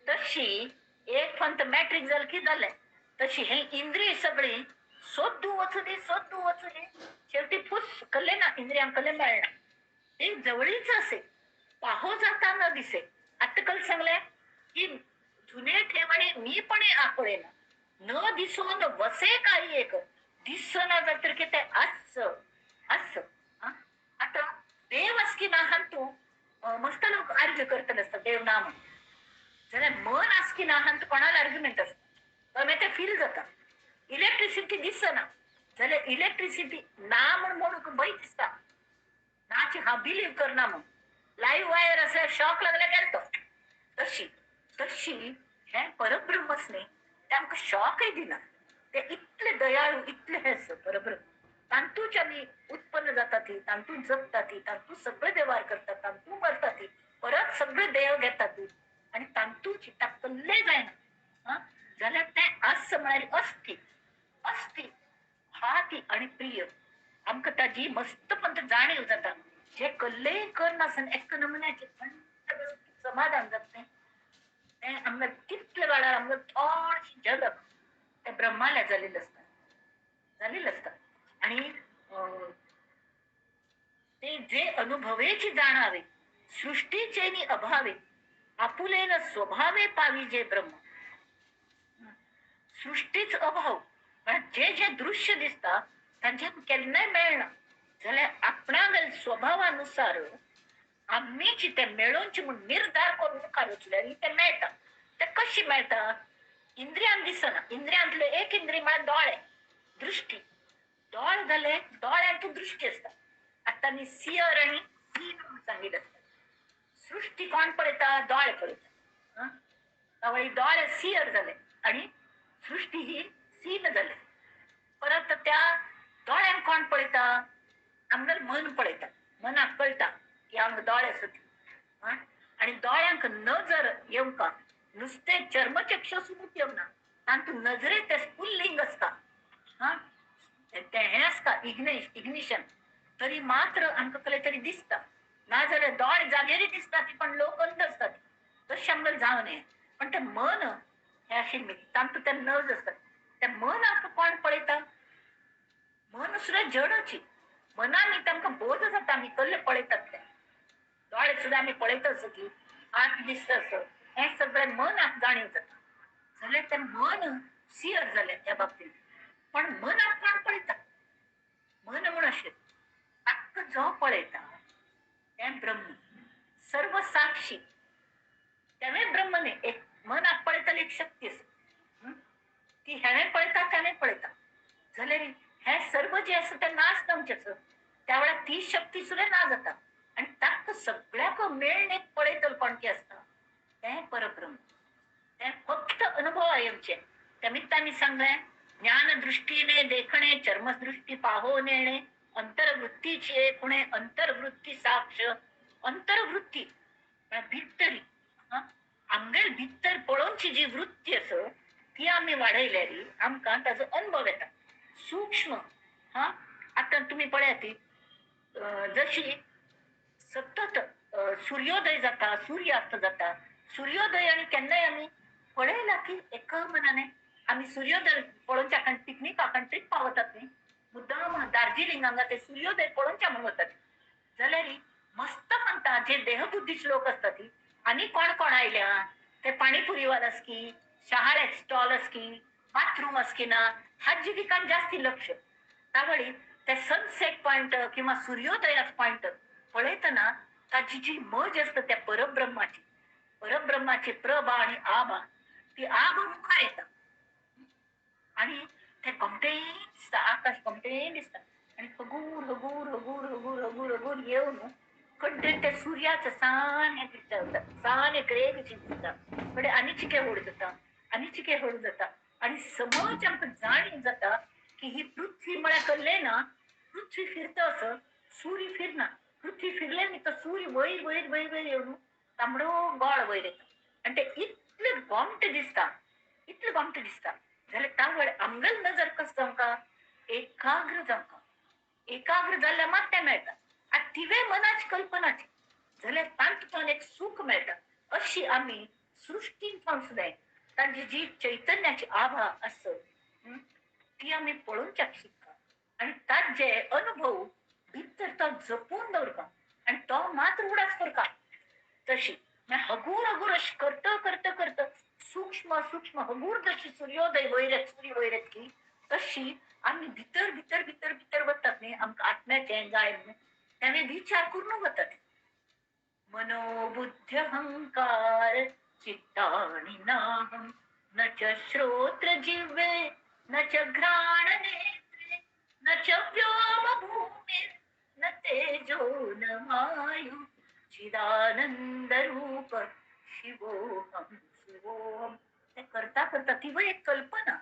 तशी एक फंत मॅट्रिक जाल की जालें. तशी हे इंद्रिय सगळी सोदू वचुनी सोदू वचुनी शेवटी फुस कल्ले ना, इंद्रियांक कल्ले मेळना. ते जवळीच असे पाहो जाता न दिसे. आतां कल सांगले की जुने ठेवणे मी पण आकळे ना न दिसून वसे काही एक दिसना जातर की ते अस अस. आता देव आसकी ना हान तूं मस्त लोक आर्ग्यू करतले आसता देव ना म्हणून. जाल्यार मन आसकी ना हान तूं कोणाला आर्ग्युमेंट आसता मागीर ते फील जाता. इलेक्ट्रिसिटी दिसना जाल्यार इलेक्ट्रिसिटी ना म्हण म्हणूंक भंय दिसता, नाची हांव बिलीव करना म्हण. लाईव्ह वायर असल्यार शॉक लागल्यार गेलो तो. तशी तशी हें परब्रह्मच न्ही, तें आमकां शॉकय दिना. ते इतले दयाळू इतले हें आसा परब्रह्म. तांतूच आमी उत्पन्न जाता ती, तांतूत जगता ती, तांतूत सगळे वेव्हार करतात, तांतूत मरता ती, परत सगळे देव घेता ती आनी तांतूच ताकल्ले जायना. हा, जाल्यार तें आस म्हळ्यार अस्थी अस्थी हा ती आनी प्रिय. आमकां ताजी मस्तपंत जाणीव जाता. जे कल्लेय करनासतना एका नमुन्याचें थंड समाधान जाता तें आमकां तितले वेळार आमकां थोडशी झलक त्या ब्रह्माल्या जालेली आसता, जालेली आसता. आनी ते जे अनुभवेची जाणावे सृष्टीचे नि अभावे आपुलेन स्वभावे पावी जे ब्रह्म. सृष्टीच अभाव म्हळ्यार जे जे दृश्य दिसता तांच्यान केन्नाय मेळना. जाल्यार आपणागेल स्वभावानुसार आमीच ते मेळोवचे म्हूण निर्धार करून मुखार वचल्यार ते मेळटा. ते कशी मेळटा? इंद्रियान दिसना. इंद्रियांतले एक इंद्रिय म्हळ्यार दोळे, दृष्टी. दोळे जाले दोळ्यांत दृष्टी आसता. आतां आमी सियर आनी सीन म्हूण सांगिल्लें आसता. सृष्टी कोण पळयता? दोळे पळयता. दोळे सियर जाले आनी सृष्टी ही सीन जाले. परत त्या दोळ्यांक कोण पळयता? आमगेलें मन पळयता. मनाक कळटा की आमकां दोळे आसत. आनी दोळ्यांक नजर येवंक नुस्तें चर्मचक्षसून येवना, तांतूत नजरे ते स्फुल्लिंग आसता, हा ते हें आसता इग्निशन, तरी मात्र आमकां कसलें तरी दिसता. नाजाल्यार दोळे जागेरय दिसता ती, पण लोक अंध आसतात. तशें आमकां जावं नये. पण तें मन हें अशें तांतूत ते नज आसतात. तें मन आमकां कोण पळयता? मन सुद्दां जडची. मनान तांकां बोध जाता, आमी कसले पळयतात ते. दोळे सुद्दां आमी पळयता असो की आत दिसता असो, हें सगळें मनाक जाणीव जाता. जाल्यार तें मन सियर जालें त्या बाबतींत. पण मनाक कोण पळयता? मन म्हूण अशें आख्खो जो पळयता तें ब्रह्म, सर्व साक्षी. तेवें ब्रह्म न्ही, एक मनाक पळयतली एक शक्ती आसा, ती हेणें पळयता तेणें पळयता. जाल्यार हें सर्व जें आसा तें नाच जावचें, त्या वेळार ती शक्ती सुद्दां ना जाता. आनी ताका सगळ्याक मेळणे पळयतलो कोण की आसता तें परब्रह्म. तें फक्त अनुभव आमचे. त्या निमित्तान सांगलें, ज्ञान दृष्टीने देखणे चर्मदृष्टी पाहो नेणे अंतर्वृत्तीची एकूणे अंतर्वृत्ती साक्ष. अंतर्वृत्ती भितरी, आमगेर भितर पळोवची जी वृत्ती आसा ती आमी वाडयल्यार आमकां ताजो अनुभव येता सूक्ष्म. हा आतां तुमी पळयात ती जशी सतत सूर्योदय जाता, सूर्यास्त जाता, सूर्योदय आनी केन्नाय आमी पळयला की एका मनाने आमी सूर्योदय पळोवच्या कारण पिकनिका कारण ट्रीप पावतात न्ही, मुद्दाम दार्जिलिंग हांगा ते सूर्योदय पळोवच्या म्हणून वतात. जाल्यार मस्त म्हणटा जे देहबुद्धीचे लोक आसतात ती आनी कोण कोण आयल्या, ते पाणीपुरीवाल आसकी, शहाळ्यात स्टॉल आसकी, बाथरूम आसकी ना, हाजी ठिकाण जास्ती लक्ष. त्यावेळी ते सनसेट पॉइंट किंवा सूर्योदयाच पॉइंट पळयतना ताची जी मज आसता त्या परब्रह्माची, परब्रह्माची प्रभा आणि आभा, ती आभा मुखार येता आणि ते गोमटेन दिसता, आकाश गोमटेन दिसता. आणि हगूर हगूर हगूर हगूर हगूर हगूर येवन कडे ते सूर्याचं सान हें दिसता, सान एक रेग दिसता, कडे आनी चिके व्हड जाता, आनी चिके व्हड जाता. आनी समज आमकां जाणीव जाता की ही पृथ्वी म्हळ्यार कसलें ना, पृथ्वी फिरता असो सूर्य फिरना. पृथ्वी फिरले न्ही तो सूर्य वयर वयर वयर वयर येवन तांबडो गोळ वयर येता आनी ते इतले गोमटे दिसता, इतले गोमटे दिसता. जाल्यार त्या वेळार आमगेल नजर कसो जावंका, एकाग्र जावंका. एकाग्र जाल्यार मात तें मेळटा. आनी तिवें मनाची कल्पनाची जाल्यार तांतूंतल्यान एक सूख मेळटा. अशी आमी सृश्टींतल्यान सुद्दां तांची जी चैतन्याची आभा आसत ती आमी पळोवच्याक शिकता आनी ताजे अनुभव भितर तो जपून दवरता आनी तो मात्र उडास करता. तशी हगूर हगूर अशी करता करता करता सूक्ष्म सूक्ष्म हगूर जशी सूर्योदय वयर सूर्य वयर की तशी आमी भितर भितर भितर भितर वतात न्ही, आमकां आत्म्याचें जाय म्हणून तेणें विचार करून वतात. मनोबुद्ध्यहंकार चित्तानि नाहं न च श्रोत्र जिह्वे न च घ्राण नेत्रे न च व्योम भूमिर् न तेजो न वायु चिदानंद रूप शिवोहम शिवोहम. ते करता करता ती एक कल्पना,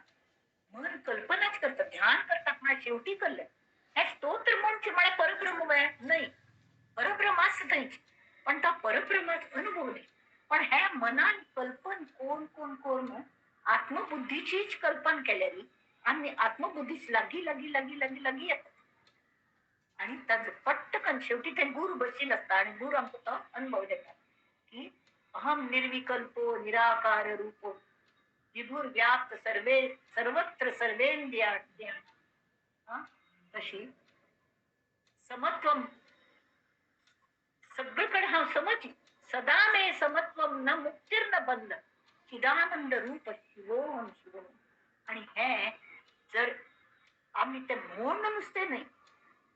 मन कल्पनाच करता, ध्यान करता म्हळ्यार शेवटी करलें हें स्तोत्र म्हणचे म्हळ्यार परब्रह्म न्हय, परब्रह्म आसता थंयच, पण तो परब्रह्माचो अनुभव न्ही. पण हे मनान कल्पन कोण कोण करून आत्मबुद्धीचीच कल्पना केल्यार आमी आत्मबुद्धीच लागीं लागीं लागीं लागीं लागीं येतात आनी ताजो पट्टकन शेवटी ते गुरू बशिल्लो आसता आनी गुरू आमकां तो अनुभव दिता की अहम निर्विकल्पो निराकार रूपो विभुर व्याप्त सर्वे सर्वत्र सर्वेंद्रिया. तशी समत्वम सगळीकडे हांव समज सदा मे समत्वम न मुक्तीर न बंध चिदानंद रूप शिवोहम शिवोहम. आणि हे जर आमी ते म्हूण नुस्तें न्हय,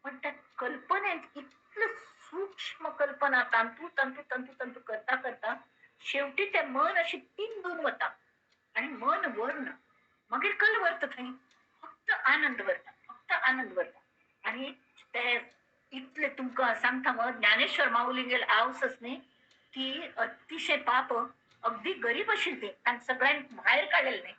पण त्या कल्पनेत इतले सूक्ष्म कल्पना तांतू तांतू तांतू तांतू करता करता शेवटी ते मन अशी पिंजून वता आणि मन वरना, मागीर कल वरता थंय, फक्त आनंद वरता, फक्त आनंद वरता. आणि ते इतले तुमकां सांगता मग ज्ञानेश्वर माऊलींगेर आवस न्ही, ती अतिशय पाप अगदी गरीब आशिल्ली, तांकां सगळ्यांक भायर काडलेलें न्ही,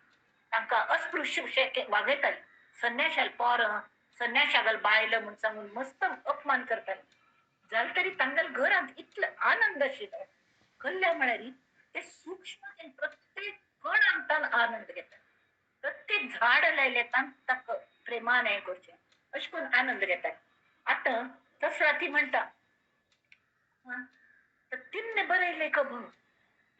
तांकां अस्पृश्य वागयताले, संन्याशाल पोरां संन्याशागल बायल म्हूण सांगून मस्त अपमान करताले. जालें तरी तांगेल्या घरांत इतलो आनंद आशिल्लो, कल्ल्या म्हळ्यार ते सूक्ष्म प्रत्येक कणांतल्यान आनंद घेता. प्रत्येक झाड लायले ताका प्रेमान हें करचें, अशें करून आनंद घेतात. आतां तसो ती म्हणटा तर तिन्ने बरयलें एक अभंग,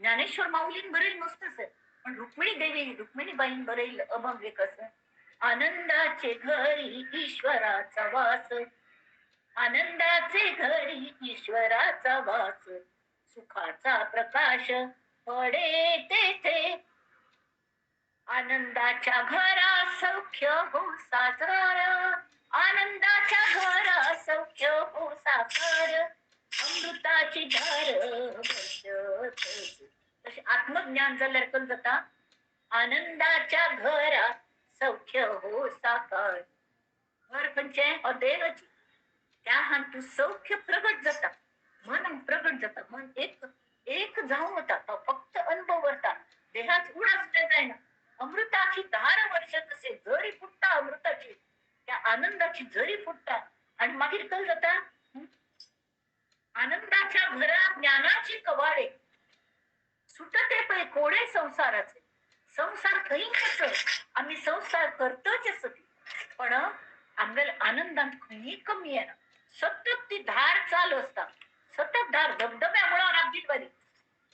ज्ञानेश्वर माऊलीन बरयलें मस्त आसा, पण रुक्मिणी देवी रुक्मिणी बाईन बरयलें अभंग एक आसा, आनंदाचे घरी ईश्वराचा वास, आनंदाचे घरी ईश्वराचा वास, सुखाचा प्रकाश पडे तेथे, आनंदाच्या घरा सौख्य हो साकार, आनंदाच्या घरा सौख्य हो साकार, अमृताची धार. तशें आत्मज्ञान जाल्यार कल जाता, आनंदाच्या घरा सौख्य हो साकार. घर खंयचें? हो देहाची. त्या हातूंत सौख्य प्रगट जाता, मन प्रगट जाता, मन एक एक जावन वता, तो फक्त अनुभव करता, देहाच उडास जायना. अमृताची धार वर्षत असे जरी फुटता, अमृताची त्या आनंदाची जरी फुटता आणि मागीर कल जाता, आनंदाच्या घरा ज्ञानाची कवाडे, सुटते पळय कोडे संसाराचे. संसार खंय कसो आमी संसार करतच आसत, पण आमगेले आनंदांत खंय कमी येना. सतत ती धार चालू आसता, सतत धार धबधब्या मुळां राबली बरी.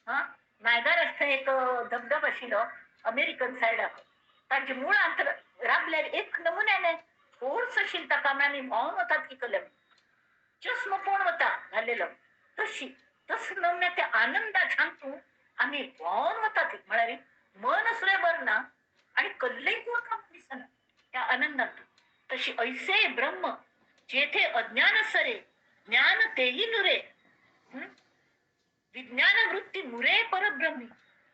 हा नायगार आसता एक धबधब आशिल्लो अमेरिकन सायडाक, तांचे मुळांत राबल्यार एक नमुन्याने फोर्स आशिल्लो ताका, आमी व्हांवन वतात की कलम चष्मा पोण वता घालेलो, तशी तस नमुन्या त्या आनंदाच्यान तूं आमी व्हांवन वतात, म्हळ्यार मन सुद्दां बरें ना आणि कल्लय काम दिसना त्या आनंदांत. तशी ऐसे ब्रह्म जेथे अज्ञान सरे ज्ञान तेही नुरे, विज्ञान वृत्ती मुरे परब्रह्मी.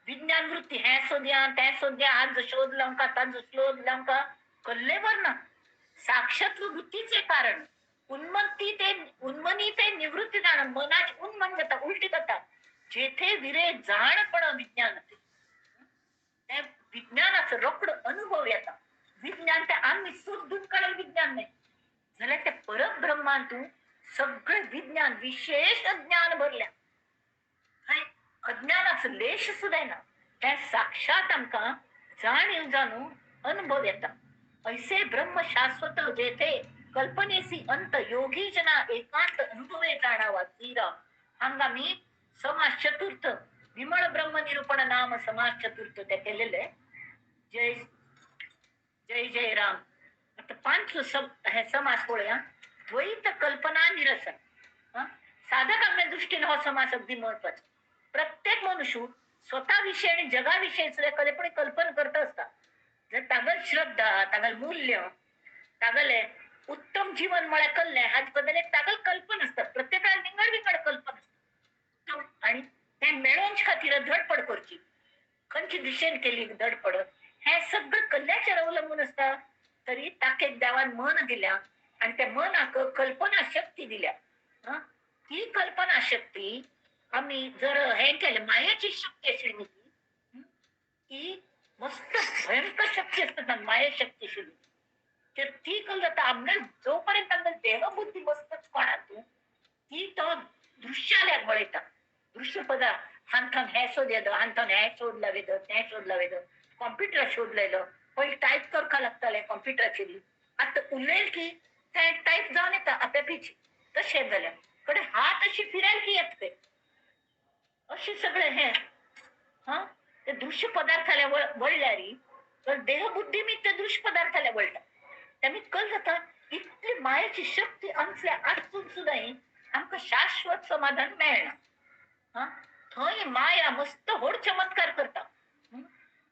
विज्ञान वृत्ती हें सोदया तें सोदया, हाजो शोध लावंका ताजो शोध लावंका, कल्लेवर ना. साक्षात्व वृत्तीचे कारण उन्मत्ती ते उन्मनी ते निवृत्ती जाण, मनाची उन्मन जाता, उलटी जाता. जेथे विरे जाणपण विज्ञान ते विज्ञानाचो रोकडो अनुभव येता. विज्ञान ते आमी सोदून काडलें विज्ञान न्हय, जाल्यार ते परब्रह्मांतू सगळें विज्ञान विशेष ज्ञान भरल्या, थंय अज्ञानाचो लेश सुद्दां ना, तें साक्षात आमकां जाणीव जाणून अनुभव येता. ऐसे ब्रह्म शाश्वत जेथे कल्पनेसी अंत, योगी जना एकांत अनुभवे जाणावा. श्रीराम. हांगा आमी समास चतुर्थ विमळ ब्रह्म निरूपण नाम समास चतुर्थ ते केलेले. जय जय जय राम. आता पांच हे समास पळोवया. द्वैत कल्पना निरसन. साधकांच्या दृष्टीने हो समास अगदी महत्वाचा. प्रत्येक मनुष्य स्वतःविषयी आणि जगाविषयी सुद्धा कलेपणे कल्पना करत असता. जर तागल श्रद्धा, तागल मूल्य, तागले उत्तम जीवन म्हळ्यार कल्ले हाचे बद्दल एक तागल कल्पना आसता. प्रत्येकाला विंगड विंगड कल्पना आसता आणि ते मेळोवचे खातीर धडपड करची, खंयचे दिशेन केली धडपड, हे सगळं कल्ल्याचेर अवलंबून आसता. तरी ताकेक देवान मन दिल्या आणि त्या मनाक कल्पना शक्ती दिल्या. ती कल्पना शक्ती आमी जर हें केलें, मायेची शक्ती आशिल्ली ती मस्त भयंकर शक्ती आसता, माये शक्ती आशिल्ली. तर ती कल जाता आमगेल जोपर्यंत आमगेल देहबुद्धी मस्तच कोणाक ती तो दृश्याल्याक वळयता. दृश्य पदा हांथान हें सोद येदो, हांथान हें शोध लायलो, तें शोध लायलो, कॉम्प्युटर शोध लायलो. पयलीं टायप करपाक लागतालें कॉम्प्युटराचेर, आतां उलयल की तें टायप जावन येता आपेपीच. तशें जाल्यार कडेन हात अशी फिरायल की येता ते अशें सगळें हें. हा ते दृश्य पदार्थाल्या वळल्यार तर देहबुद्धी मी ते दृश्य पदार्थाल्या वळटा. तेमी कल जाता इतली मायेची शक्ती आमच्या आसून सुद्दां आमकां शाश्वत समाधान मेळना. हा थंय माया मस्त व्हड चमत्कार करता,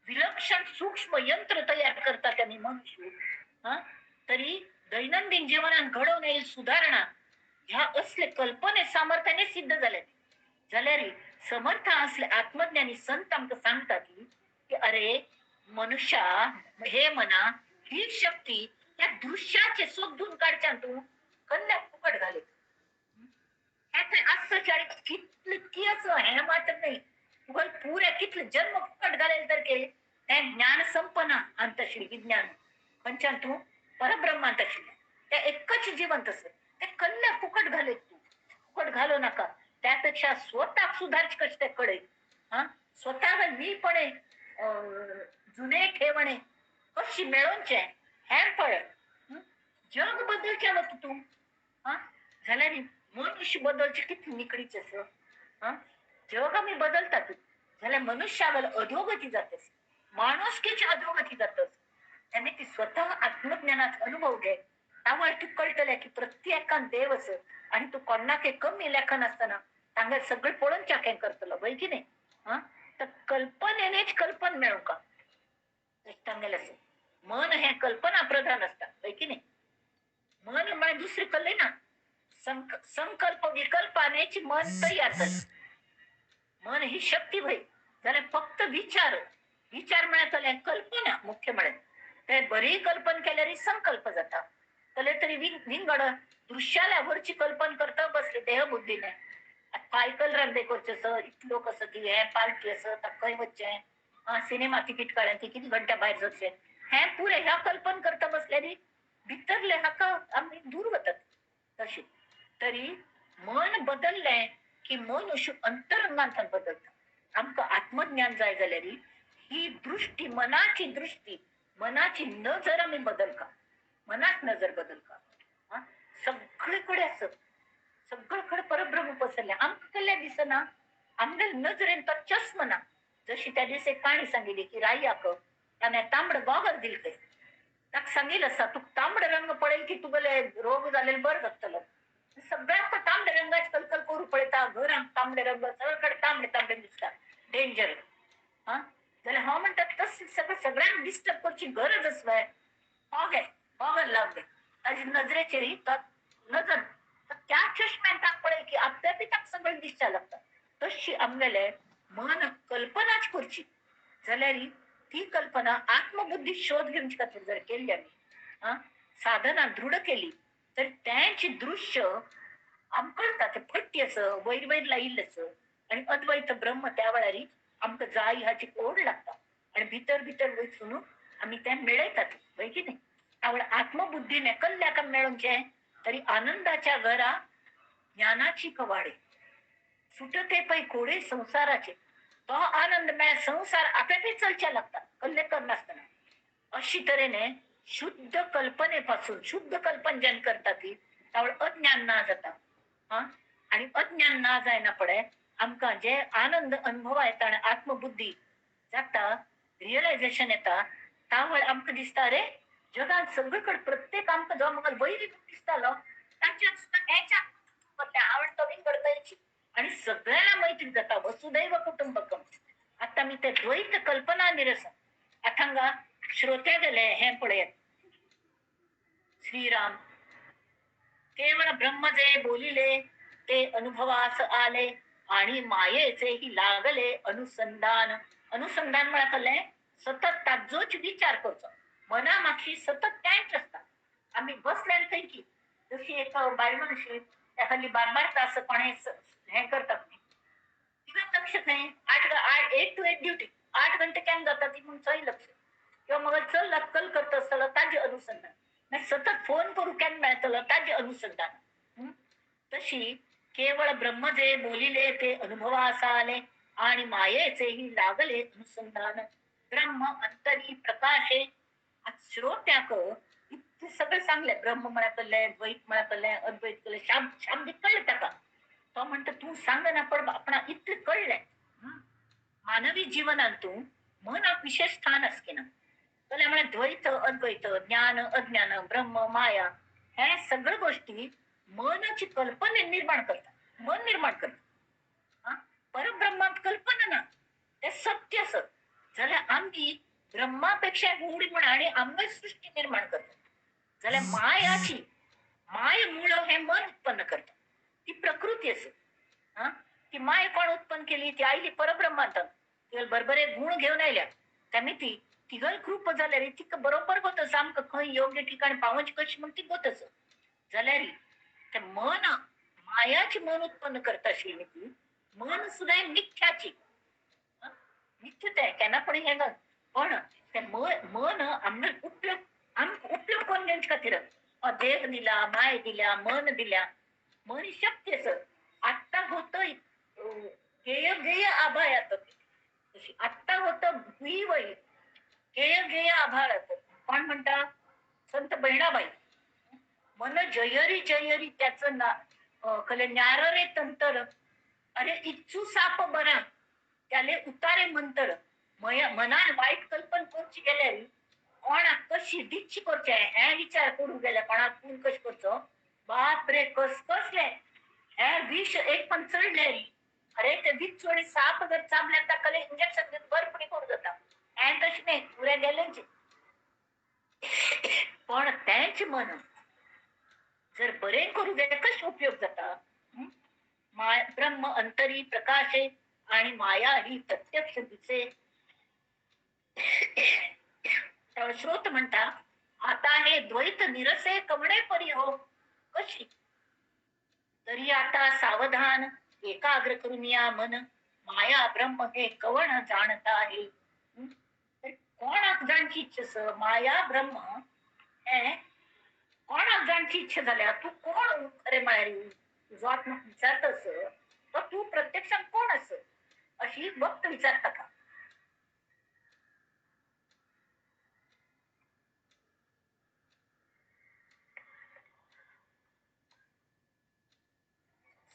विलक्षण सूक्ष्म यंत्र तयार करता त्यांनी मनुष्य. हा तरी दैनंदिन जीवनात घडोवन येईल सुधारणा ह्या असले कल्पने सामर्थ्याने सिद्ध जाल्या. जाल्यार समर्थ असले आत्मज्ञानी संत आमकां सांगतात की अरे मनुष्या, हे मना, ही शक्ती त्या दृश्याचे सोदून काडच्यान तूं कल्ल्याक फुकट घालयता. हें थंय आसचें आनी कितलें कियेचो हें मात्र न्हय, तुका पुऱ्या कितले जन्म फुकट घालेल तर के तें ज्ञान संपना अंतशील विज्ञान खंयच्यान तूं परब्रह्मांत आशिल्लें तें एकच जिवंत आसत, तें कल्ल्याक फुकट घालयत तूं. फुकट घालू नाका, त्यापेक्षा स्वतःक सुधारचें कशें तें कळय. हा स्वतःक मीपणे जुने ठेवणे, कशी मेळोवचें हें पळय. जग बदलचें वता तूं, आं, जाल्यार मनुष्य बदलचें कितलें निकडीचें आसा. आं, जग आमी बदलतात जाल्यार मनुष्यागल अधोगती जातस, माणुसकीची अधोगती जातस. आनी ती स्वतः आत्मज्ञानात अनुभव घे, त्यामुळे तूं कळटलें की प्रत्येकान देव आसा आनी तूं कोणाक कमी लेखनासतना तांगेर सगळें पळोवन चाकें करतलो, वय की न्ही. आं, तर कल्पनेनेच कल्पन मेळोवंक तांगेलें आसा. मन हें कल्पना प्रधान आसता, वय की न्ही. मन म्हळ्यार दुसरी कल्ली ना, संकल्प विकल्पानेच मन तयार जाता. मन ही शक्ती वय, जाल्यार फक्त विचार, विचार म्हळ्यार कल्पना मुख्य म्हळ्यार ते बरी कल्पना केल्यार संकल्प जाता. तले तरी विंगड दृश्याला वरची कल्पना करता बसले देहबुद्धीने. पायकल रांदे करचें सर, इतलो कसो की हें पार्टी आसा खंय वचचें, सिनेमा तिकीट काडलें ती कितें घंट्या भायर सरचें, हें पुरें ह्या कल्पना करता बसल्यार भितरले हाका आमी दूर वतात. तशें तरी मन बदललें की मन अशें अंतरंगांतल्यान बदलता. आमकां आत्मज्ञान जाय जाल्यार ही दृष्टी, मनाची दृष्टी, मनाची नजर आमी बदलका, मनाक नजर बदलका. सगळे कडेन आसत, सगळीकडे परब्रह्म पसरले, आमकां कसलें दिसना, आमगे नजरेन तो चस्म ना. जशी त्या दिस एक काणी सांगिल्ली की रायाक ताणें तांबड गॉगल दिल खंय, ताका सांगिल्लें आसा तुका तांबडो रंग पळयल की तुगेले रोग जालेले बरो जातलो. सगळ्याक तांबड्या रंगाचे कलकल करू पळयता, घरांक तांबडे रंग, सगळीकडे तांबडे तांबडे दिसता, डेंजर. हा, जाल्यार हांव म्हणटा तस सगळं सगळ्यांक डिस्टर्ब करची गरज आसले. गॉगल गॉगल लावले ताजे नजरेचेर तो नजर त्या चष्म्यान ताका पळय की आपल्या बी ताका सगळें दिसता लागता. तशी आमगेले मन कल्पनाच करची जाल्यार ती कल्पना आत्मबुद्धी शोध घेवचे खातीर जर केली आमी, आं, साधना दृढ केली तर तेंच दृश्य आमकां कळटा, तें फट्टी आसा, वयर वयर लायिल्लें आसा आनी अद्वैत ब्रह्म त्या वेळार आमकां जाय हाची ओड लागता आनी भितर भितर वचून आमी तें मेळयतात, वय की न्ही. त्यामुळे आत्मबुद्धीने कल्ल्याक मेळोवचें तरी आनंदाच्या घरा ज्ञानाची कवाडे सुटते पै कोडे संसाराचे. तो आनंद मेळ्ळ्यार संसार आपेपी चलचे लागता, कल्ले करनासतना. अशी तरेने शुद्ध कल्पनेपासून शुद्ध कल्पना जेन्ना करता ती त्यावेळ अज्ञान ना जाता. हा, आनी अज्ञान ना जायना पडे आमकां जे आनंद अनुभवा येता आनी आत्मबुद्धी जाता, रियलायझेशन येता, त्यावेळ आमकां दिसता अरे जगात सगळीकडे प्रत्येक आमकां जो म्हाका वैरी दिसतालो तांच्या सुद्दां आवडतो विंगड तरेची आणि सगळ्यांना मैत्री जाता, वसुदैव कुटुंबकम. आता मी ते द्वैत कल्पना निरसन. आतां श्रोत्या गेले हें पळयात. श्रीराम केवळ ब्रह्म जे बोलिले ते अनुभवास आले आणि मायेचेही लागले अनुसंधान. अनुसंधान म्हळ्यार सतत ताजोच विचार करचो, मना मागशी सतत तेंच आसता. आमी बसल्यान खंय की जशी एक बायल मनुष्य हल्ली बार बार तास कोण हें करतात न्ही, तिका लक्ष खंय 8 8 to 8 duty, 8 घंटे केन्ना जाता ती म्हूण थंय लक्ष, किंवा मगेर चल अक्कल करता आसतलो ताजें अनुसंधान, मागीर सतत फोन करूं केन्ना मेळटलो ताजें अनुसंधान. तशी केवळ ब्रह्म जे बोलिले ते अनुभवास आले आणि मायेचेही लागले अनुसंधान. ब्रह्म अंतरी प्रकाशे. श्रोत्याक इतकें सगळें सांगलें, ब्रह्म म्हळ्यार कळ्ळें, द्वैत म्हळ्यार कळ्ळें, अद्वैत कळ्ळें, शाब्दीक कळ्ळें ताका. तो म्हणटा तूं सांगना पण आपणाक इतलें कळ्ळें. मानवी जिवनांत तूं मनाक विशेष स्थान आसकिना, जाल्यार म्हळ्यार द्वैत अद्वैत, ज्ञान अज्ञान, ब्रह्म माया हे सगळे गोष्टी मनाची कल्पने निर्माण करता, मन निर्माण करता. परब्रह्मांत कल्पना ना, ते सत्य आसत जाल्यार आमी ब्रह्मापेक्षा उडी म्हण आनी आमकां सृष्टी निर्माण करता. जाल्यार मायाची माय मूळ हें मन उत्पन्न करता, ती प्रकृती आसा. ती माय कोण उत्पन्न केली? ती आयली परब्रह्मांत, तिगेले बरोबर गुण घेवन आयल्या, त्यामुळे ती तिगल कृप जाल्यार तिका बरोबर गोत आमकां खंय योग्य ठिकाणी पावोवचें कशें म्हण ती गोत आसा. जाल्यार ते मन मायाची मन उत्पन्न करता आशिल्ली ती मन सुद्दां मिथ्याची, मिथ्य तें केन्ना पण हें घाल, पण ते मन आमकां उपयोग, आमकां उपयोग करून घेवचे खातीर देह दिला, माय दिल्या, मन दिल्या, मन ही शक्ती आसा. आत्तां होत गेय गेय आभाळ येतात, आत्तां होत वय गेय गेय आभाळ येतात. कोण म्हणटा? संत बहिणाबाई. मन जयरी जयरी त्याचं ना कले न्यार रे तंतर, अरे इच्छू साप बरा त्याले उतारे मंतर. मनान वाईट कल्पन करची गेल्यार कोणाक कशी दिच्छी करचे हे विचार करूंक गेले, कोणाक खून कशें करचो, बाप रे कसकसले हे विष एक पण चडले. अरे ते विच्चू आनी साप जर चाबल्यार ताका इंजेक्शन घेवन बरपणी करूं जाता, हें तशें न्ही, उरे गेलेंच. पण तेंच मन जर बरें करूं गेलें कशें उपयोग जाता? ब्रह्म अंतरी प्रकाशे आणि माया ही प्रत्यक्ष दिसे. श्रोत म्हणता आता हे द्वैत निरसे कवणे परी हो कशी, तरी आता सावधान एकाग्र करून या मन, माया ब्रह्म हे कवण जाणता आहे. कोणाक जाणची इच्छा? माया ब्रह्म हे कोणाक जाणची इच्छा जाल्या? तूं कोण खरें म्हळ्यार तुजो आत्मा विचारता तर तूं प्रत्यक्षात कोण आस अशी भक्त विचारता का?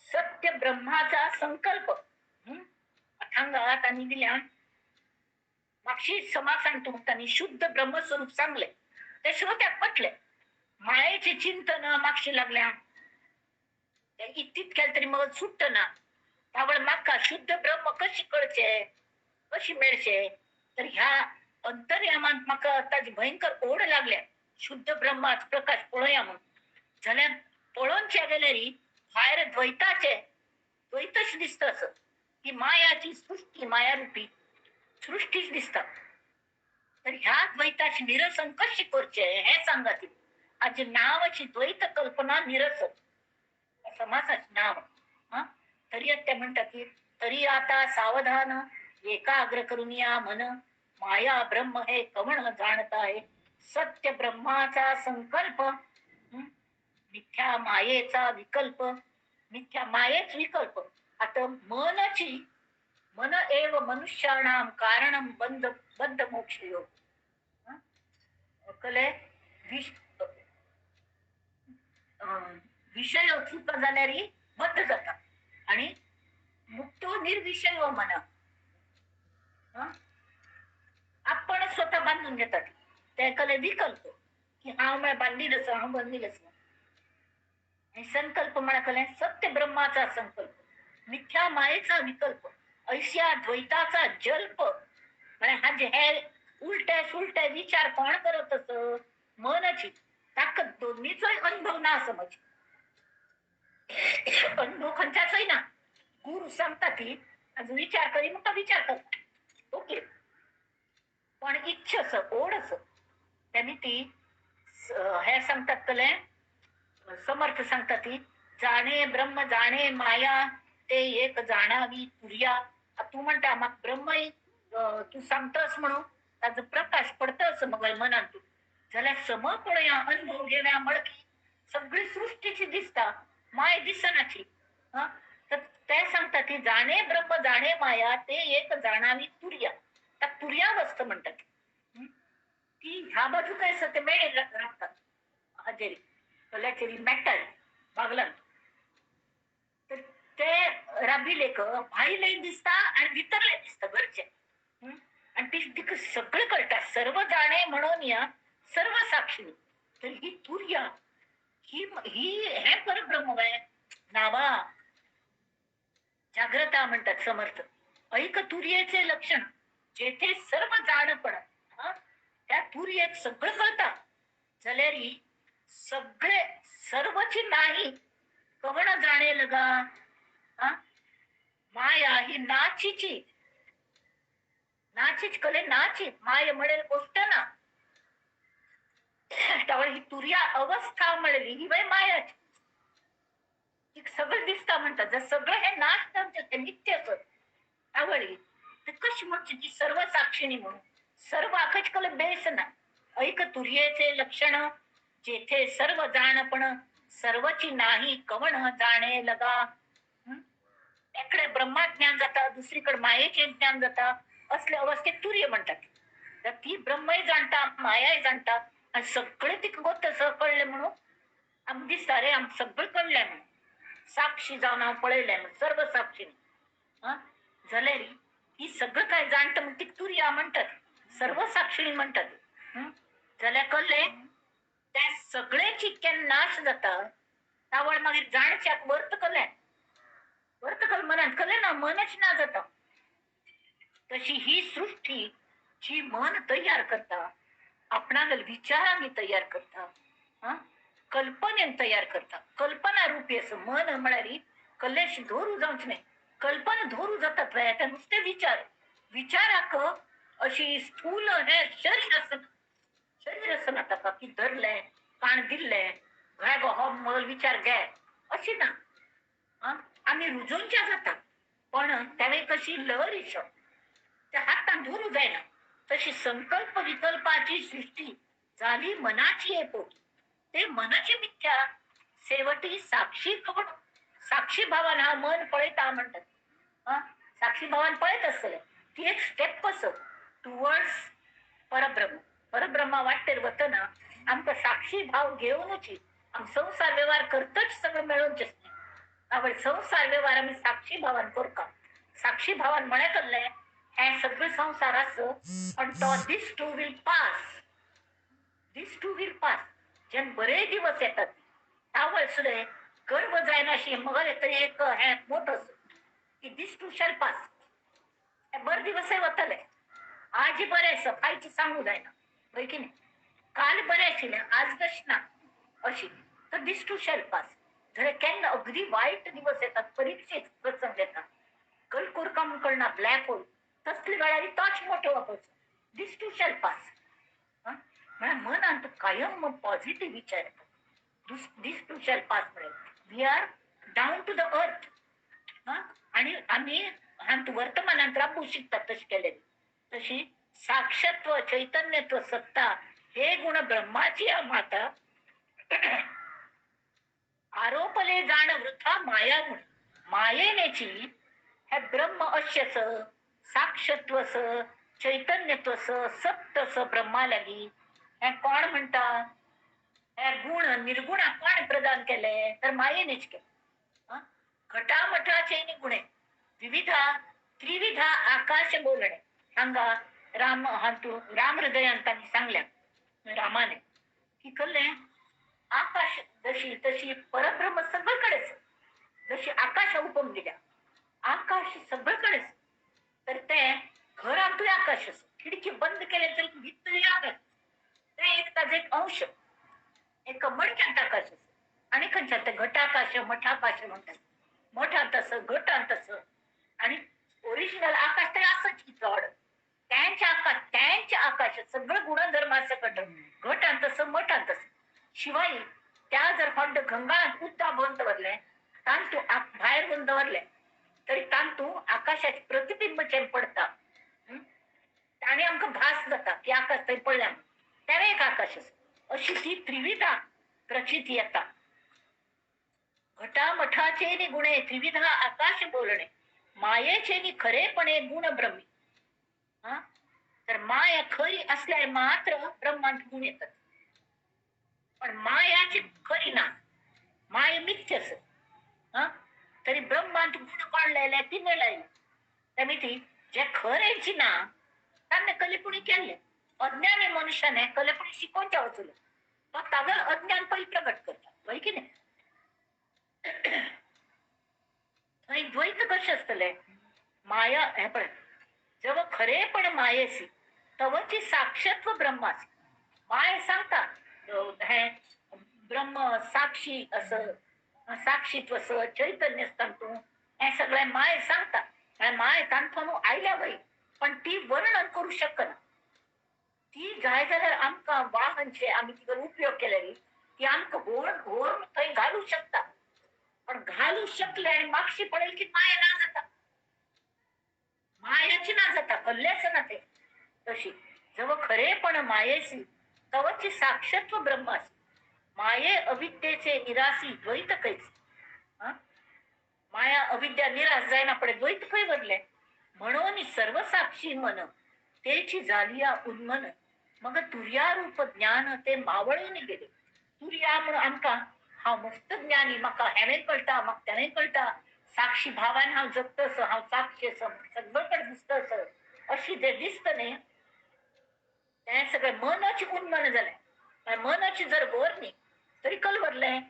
सत्य ब्रह्माचा संकल्प अथांगा त्यांनी दिल्या. मागशी समा सांगतो त्यांनी शुद्ध ब्रह्मस्वरूप सांगले, ते श्रोत्याक पटले. मायेचे चिंतन मागशी लागल्या, इतकीत केलं तरी मग सुट्ट ना. त्यामुळे माका शुद्ध ब्रह्म कशी कळचे, कशी मेळचे, तर ह्या अंतर्यामात माका ताजी भयंकर ओढ लागल्या शुद्ध ब्रह्माच प्रकाश पळोवया म्हणून. जाल्यार पळोवच्या गेल्यार भायर द्वैताचे द्वैतच दिसता असं, की मायाची सृष्टी, मायारूपी सृष्टीच दिसता. तर ह्या द्वैताचे निरसन कशी करचे हे सांगा. ती आज नावाची द्वैत कल्पना निरसन समासाचे नाव. तरी ते म्हणतात की तरी आता सावधान एकाग्र करून या मन, माया ब्रह्म हे कवण जाणत आहे. सत्य ब्रह्माचा संकल्प मिथ्या मायेचा विकल्प, मिथ्या मायेच विकल्प. आता मनची मन एव मनुष्याणाम कारणम बंध बंध मोक्ष योग. कले विषय चुका जाल्यार बद्ध जाता आणि मुक्तो निर्विषय मन आपण स्वतः बांधून घेतात. ते कले विकल्प की हांव म्हळ्यार बांदील आसा, हांव बांदील आसा. आणि संकल्प म्हळ्यार कले सत्य ब्रह्माचा संकल्प, मिथ्या मायेचा विकल्प, ऐश्या द्वैताचा जल्प. म्हळ्यार हाजे हे उलटे सुलटे विचार कोण करत अस? मनाची ताका दोन्हीचोय अनुभव ना समज, अनुभव खंयच्याचोय ना. गुरु सांगता की आज विचार करी मग विचार करता ओके, पण इच्छा अस ओढ अस त्यांनी ती हे सांगतात कले समर्थ सांगतात ती जाणे ब्रह्म जाणे माया ते एक जाणावी तुर्या. तू म्हणता मग ब्रह्म तू सांगतस म्हणून ताजो प्रकाश पडतस मग मनान तू जाल्यार सम पळया अनुभव घेवया मळकी सगळी सृष्टीची दिसता, माय दिसनाची. तर ते सांगतात की जाणे ब्रह्म जाणे माया ते एक जाणावी तुर्या. त्या तुर्यावस्थ म्हणतात ती ह्या बाजू काय आसा ते मेळ राखतात हाजेरी कल्याचेरी मेट्टाय बागलान. तर ते राबिलेक भायले दिसता आणि भितरले दिसता घरचे, आणि ती तिका सगळं कळटा. सर्व जाणे म्हणून या सर्व साक्षी. तर ही तुर्या ही ही हे परब्रह्म नावा जाग्रता म्हणतात समर्थ. ऐक तुर्येचे लक्षण जेथे सर्व जाणपण, त्या तुर्येत सगळं कळता. जाल्यार सगळे सर्वची नाही कवण जाणे लगा. माया ही नाचीची, नाचीच कले नाची माय म्हणेल गोष्ट ना. त्यावेळी ही तुर्या अवस्था म्हणली ही बाई मायाची, सगळं दिसता म्हणतात. जर सगळं हे नाच ते नित्य असत त्यावेळी ते कशी म्हणते ती सर्व साक्षिणी म्हणून सर्व आखच कल बेस ना. ऐक तुर्येचे लक्षण जेथे सर्व जाणपण सर्वची नाही कवण जाणे लगा. एकडे ब्रह्माज्ञान जाता, दुसरीकडे मायेचे ज्ञान जाता, असले अवस्थेत तुर्य म्हणतात. ती ब्रह्मय जाणता, मायाय जाणता आनी सगळें तिका गोत कळ्ळें म्हणून आमकां दिसता रे आमकां सगळें कळ्ळें म्हणून, साक्षी जावन हांव पळयलें म्हणून, सर्व साक्षी जाल्यार ही सगळें काय जाणटा म्हण तिका तुर्या म्हणटात, सर्व साक्षिणी म्हणटात. जाल्यार कळ्ळें त्या सगळ्याची केन्ना नाश जाता तावळ मागीर जाणच्याक वर्त कलें, वर्त कल मनांत कलें ना, मनच ना जाता. तशी ही सृष्टी जी मन तयार करता, आपणागेले विचारांनी तयार करता, कल्पनेन तयार करता. कल्पना रुपी असं मन म्हळ्यार कल्लेश धोरू जावचें न्हय, कल्पना धोरू जाता पळय ते नुस्ते विचार, विचाराक अशी स्थूल हे शरीर आसना, शरीर आसना ताका की धरलें काण दिल्लें घे गो हो मगल विचार घे अशी ना. आमी रुजोवच्या जाता पण त्यावेळी कशी लहर इशो त्या हातान धरू जायना. तशी संकल्प विकल्पाची सृष्टी झाली मनाची एपोटी, ते मनाची मिथ्या शेवटी साक्षी कोण, साक्षी भावान हा मन पळयता म्हणटात. साक्षी भावान पळयत आसतले ती एक स्टेप असो टुवर्ड्स परब्रह्म. परब्रह्मा वाटेर वतना आमकां साक्षी भाव घेवनूच आम संवसार व्यवहार करतच सगळं मेळोवचें. आवड संवसार व्यवहार आमी साक्षी भावान करता. साक्षी भावान म्हळें कल्लें हें सगळें संवसार आस पण तो this too will pass, this too will pass. जेन्ना बरे दिवस येतात तावळ सुद्दां गर्व जायना अशी मगल तरी एक हें मोठो की this to shall pass. हे बरे दिवसय वतले, आज बरें आसा फायचें सांगू जायना, हय की न्ही? काल बरें आशिल्लें आज तशें ना अशी, तर this to shall pass. जाल्यार केन्ना अगदी वायट दिवस येतात, परीक्षेत प्रसंग येता, कलकूर काम कळना, ब्लॅक होल, तसले वेळार तोच मोठो वापरचो, this to shall pass. म्हळ्यार मनांत कायम पॉझिटिव्ह विचार येता, this to shall pass म्हळ्यार we are down to the earth. आनी आमी हांत वर्तमानांत राबू शिकतात तशें केलें. तशी साक्षत्व चैतन्यत्व सत्ता हे गुण ब्रह्माची माता आरोपले जाण वृथा माया गुण. मायेनेची हे ब्रह्म अश्यस साक्षत्वस चैतन्यत्वस सत्तस ब्रह्मा लागी हे कोण म्हणटा? हे गुण निर्गुणा कोण प्रदान केले तर मायेनेच केले. घटामठाचे गुणे विविधा त्रिविधा आकाश बोलणे. हांगा राम हातू राम हृदयान तांणी सांगल्या रामाने की कळ्ळें आकाश जशी तशी परब्रह्म सगळीकडेच, जशी आकाश उपम दिल्या आकाश सगळीकडेच, तर ते घरांतूय आकाश आसा, खिडकी बंद केले तरी भितरूय आकाश, ते एक ताजो एक अंश, एक मडक्यांत आकाश आसा. आनी खंयच्या ते घटाकाश मठाकाश म्हणटात, मठांत आसा घटांत आसा, आनी ओरिजिनल आकाश ते आसच चड त्यांचे आकाश, त्यांचे आकाश सगळं गुणधर्म सकट घटांत आसा मठांत आसा. शिवाय त्या जर हड्ड गंगाळांत उदका भरून दवरलें तांतू भायर व्हरून दवरलें तरी तांतू आकाशाचे प्रतिबिंब जें पडटा आनी आमकां भास जाता की आकाश थंय पडल्या म्हणून, तें एक आकाश आसा. अशी ती त्रिविधा प्रचिती येता. घटामठाचे नि गुणे त्रिविधा आकाश बोलणे मायेचे नि खरेपणे गुण ब्रह्मी. हा, तर माया खरी असल्यार मात्र ब्रह्मांत गुण येतात, पण मायाची खरी ना, माया मिथ्य आसा. हा, तरी ब्रह्मांत गुण कोण लायले? तिने लायले. त्यामुळे ती जे खरेंची ना तांणे कलेपुणी केल्ले, अज्ञानी मनुष्याने कलेपुणी शिकोवच्या वचून तो तागल अज्ञान पयलीं प्रगट करता, हय की न्ही? थंय द्वैत कशें आसतलें? माया हें पळय, जव खरेपण मायेसी तवची साक्षत्व ब्रह्मासी. माय सांगता हें ब्रह्म साक्षी असं, साक्षीत्व असं, चैतन्य आसता तूं, हें सगळें माय सांगता. माय तांतून न्हू आयल्या वय, पण ती वर्णन करूं शकना. ती जाय जाल्यार आमकां वाहनचे आमी तिका उपयोग केल्यार ती आमकां होर होर थंय घालूं शकता, पण घालूं शकले आनी मागशी पडली की माया ना जाता, मायाची ना जाता, कल्लेच ना ते. तशी जव खरेपण मायेसी तवची साक्षत्व ब्रह्मासी. माये अविद्येचे निरासी द्वैत कैसे. माया अविद्या निराश जायना पडे द्वैत खंय वरले? म्हणून सर्वसाक्षी मन तेची जालिया उन्मन मग तुर्यारूप ज्ञान ते मावळून गेले. तुर्या म्हणून आमकां हांव मस्त ज्ञानी, म्हाका हेवें कळटा म्हाका तेणें कळटा, साक्षी भावान हांव जगतस, हांव साक्षी आसा, सगळे कडेन दिसतस अशी जे दिसत न्ही तें सगळें मनच उन्मन जालें. मनच जर वर न्ही तरी कल वरलें.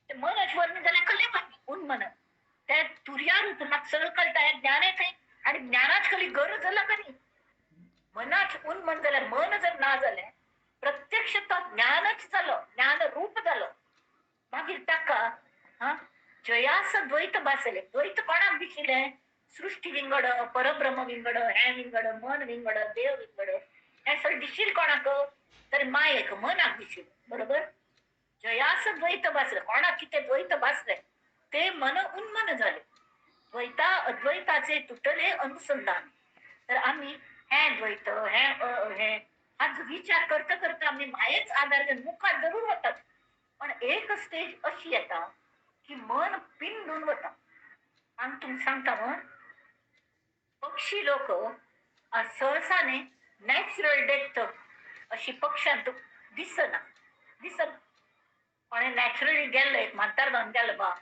मनच वर न्ही जाल्यार कल्लें वर उन्मन. त्या तुर्यारूप म्हाका सगळं कळटा हें ज्ञान येता आनी ज्ञानाच कसली गरज लागनी. मनाच उन्मन जाल्यार मन जर ना जालें प्रत्यक्ष तो ज्ञानच जालो, ज्ञान रूप जालो. मागीर ताका हा जयास द्वैत भासले. द्वैत कोणाक दिशिल्लें? सृष्टी विंगड, परब्रह्म विंगड, हें विंगड, मन विंगड, देव विंगड, हें सगळें दिशील कोणाक? तर मायेक, मनाक दिशील. बरोबर. जयास द्वैत भासले, कोणाक कितें द्वैत भासलें ते मन उन्मन जाले. द्वैता अद्वैताचे तुटले अनुसंधान. तर आमी हें द्वैत हें हें आज विचार करता करता आमी मायेच आदार घेवन मुखार जरूर वतात, पण एक स्टेज अशी येता की मन पिंडून वता. आनी तुमकां सांगता म्हण पक्षी लोक सहसा न्ही नॅचरल डेथ अशी पक्षांत दिसना, दिसना. कोणें नॅचरली गेल्लो एक म्हातार जावन गेलो बा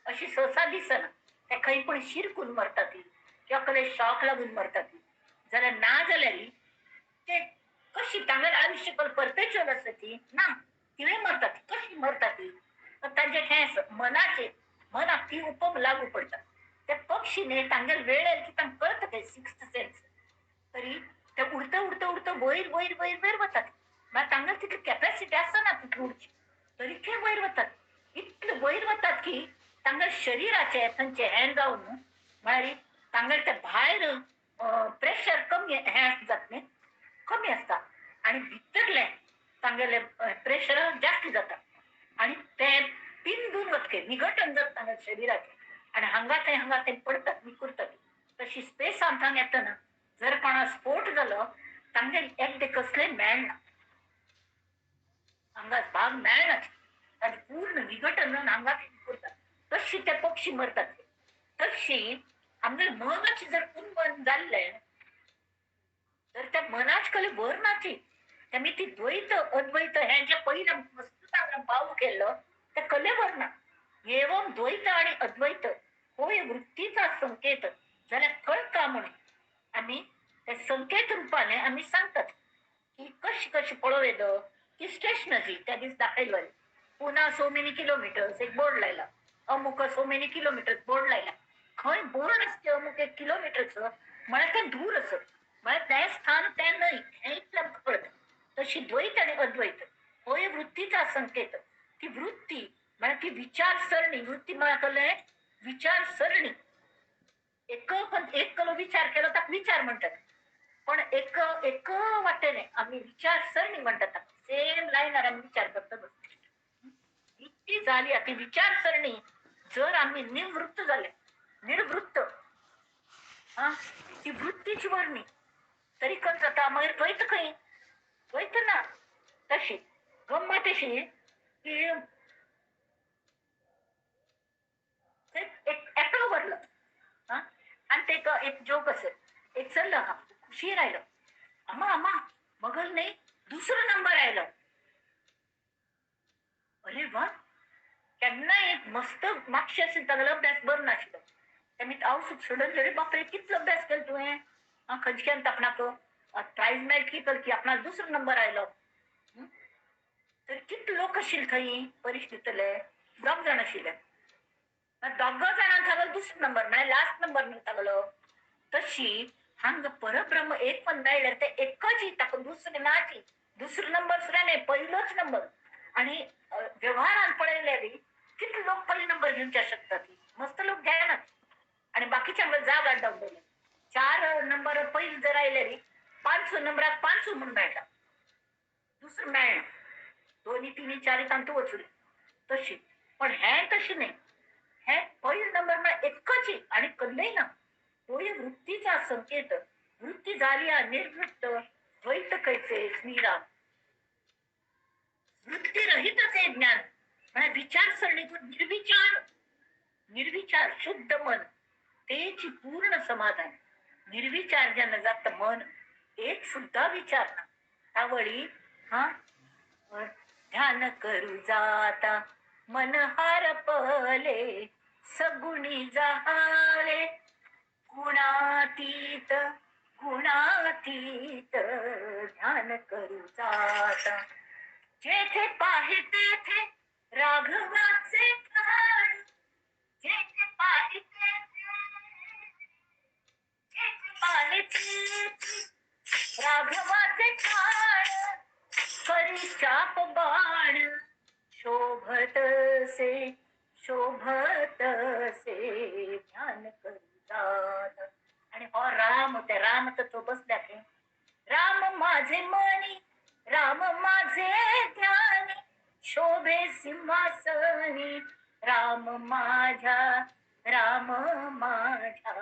अशी सहसा दिसना. ते खंय पूण शिरकून मरता ती किंवा कसले शॉक लागून मरता ती. जाल्यार ना जाल्यार ते कशी तांगेर आयुश्य परपेच्युअल आसता ती ना, तिवें मरतात. कशी मरता ती? तर तांचे हें मनाचे मनाक ती उपम लागू पडटा. ते पक्षी न्ही तांगेर वेळ की तांकां कळटा ते सिक्स्थ सेन्स, तरी ते उडता उडता उडता वयर वयर वयर वयर वतात. मागीर तांगेर तितली कॅपॅसिटी आसना तितली उडची, तरी ते वयर वतात. इतले वयर वतात की तांगेर शरिराचे थंयचे हें जावन म्हळ्यार तांगेर ते भायर प्रेशर कमी हें जाता न्ही, कमी आसता आनी भितरलें तांगेलें प्रेशर जास्त जाता आनी ते पिंदून वतके विघटन जाता तांगेल्या शरिराचें आनी हांगा थंय हांगा थंय पडटात विकुरतात. तशी स्पेसान थांग येतना जर कोणा स्फोट जालो तांगेर एकदे कसलें मेळना, हांगा भाग मेळना आनी पूर्ण विघटन जावन हांगा थंय विकुरतात. तशी ते पक्षी मरतात. तशी आमगेर मनच जर उन्मन जाल्लें तर त्या मनाच कले भर नाची. तेमी ती द्वैत अद्वैत हें जें पयलें वस्तुतान भाव केल्लो ते कले भर ना. एवम द्वैत आनी अद्वैत होय वृत्तीचा संकेत जाल्यार कळटा म्हणून आमी त्या संकेत रुपाने आमी सांगतात की कशी कशी पळोवं येता ती स्टेशनरी. त्या दीस दाखयलो पुना सो मेनी किलोमिटर्स एक बोर्ड लायला, अमुक सो मेनी किलोमिटर्स बोर्ड लायला. खंय बोर्ड आसता अमुक एक किलोमिटर्स म्हळ्यार तें दूर आसत, म्हळ्यार तें स्थान तें न्हय हें इतलें आमकां कळटा. तशी द्वैत आनी अद्वैत होय वृत्तीचा संकेत. ती वृत्ती म्हळ्यार ती विचारसरणी. वृत्ती म्हळ्यार कसलें? विचारसरणी. एक एक कलो विचार केलो ताका विचार म्हणटात, पण एक एक वाटेने आमी विचारसरणी म्हणटात. सेम लायनार आमी विचार करता. वृत्ती जाली ती विचारसरणी जर आमी निवृत्त जाले, निर्वृत्त हा ती वृत्तीची वर्णी तरी कल जाता. मागीर द्वैत खंय? द्वैत ना. तशी गम्मत अशी की एक ऍटो भरलो हा आनी ते एक जोक असेल. एक चल्लं हा खुशी राहिलं, आमा आमा मगल नाही दुसरो नंबर आयलो. अरे वा, केन्ना एक मस्त मातशें अशें तागेलो अभ्यास बरो नाशिल्लो. तेमी हांव सोडून रे बापरे कितलो अभ्यास केलो तुवें, आं खंयच्यान आपणाक प्रायज मेळटली तर की आपणाक दुसरो नंबर आयलो. तर कितले लोक आशिल्ले थंय परीक्षा दितले? दोग जाण आशिल्ले. दोग जाणांक तागेलो दुसरो नंबर म्हळ्यार लास्ट नंबर न्हू तागेलो. तशी हांगा परब्रह्म एक पण मेळ्ळ्यार ते एकच ताका दुसरें नाची, दुसरो नंबर सुद्दां न्हय, पयलोच नंबर. आनी व्यवहारान पळयल्यार कितले लोक पयलो नंबर घेवच्या शकतात? मस्त लोक घेनात आनी बाकीच्यांक जाग हाडटा. 4 नंबर पयले जर आयले 5 नंबराक 5 म्हूण मेळटा, दुसरें मेळना. 2 3 4 तांतू वचून तशी. पण हें तशें न्हय, हें पयलो नंबर म्हळ्यार एकच आनी कसलेय ना. होय वृत्तीचा संकेत. वृत्ती झाली निर्वृत्त द्वैत कैसे श्रीराम. वृत्तीरहितच हे ज्ञान म्हळ्यार विचारसरणीतून निर्विचार, निर्विचार शुद्ध मन तेची पूर्ण समाधान. निर्विचार जेन्ना जाता मन एक सुद्धा विचार ना तावळी हा ध्यान करू जाता मन हरपले सगुणी जाले गुणातीत गुणातीत ध्यान करू जाता. जेथे पाहे तेथे राघवाचे ठाण, जेथे पाहे तेथे, जेथे पाहे तेथे राघवाचे ठाण, करी चाप बाण शोभतसे शोभतसे ध्यान करू जाता. आणि हो राम होते, राम तर तो बसल्या थंय, राम माझे मनी राम माझे ध्यानी शोभे सिंहासनी राम माझ्या राम माझ्या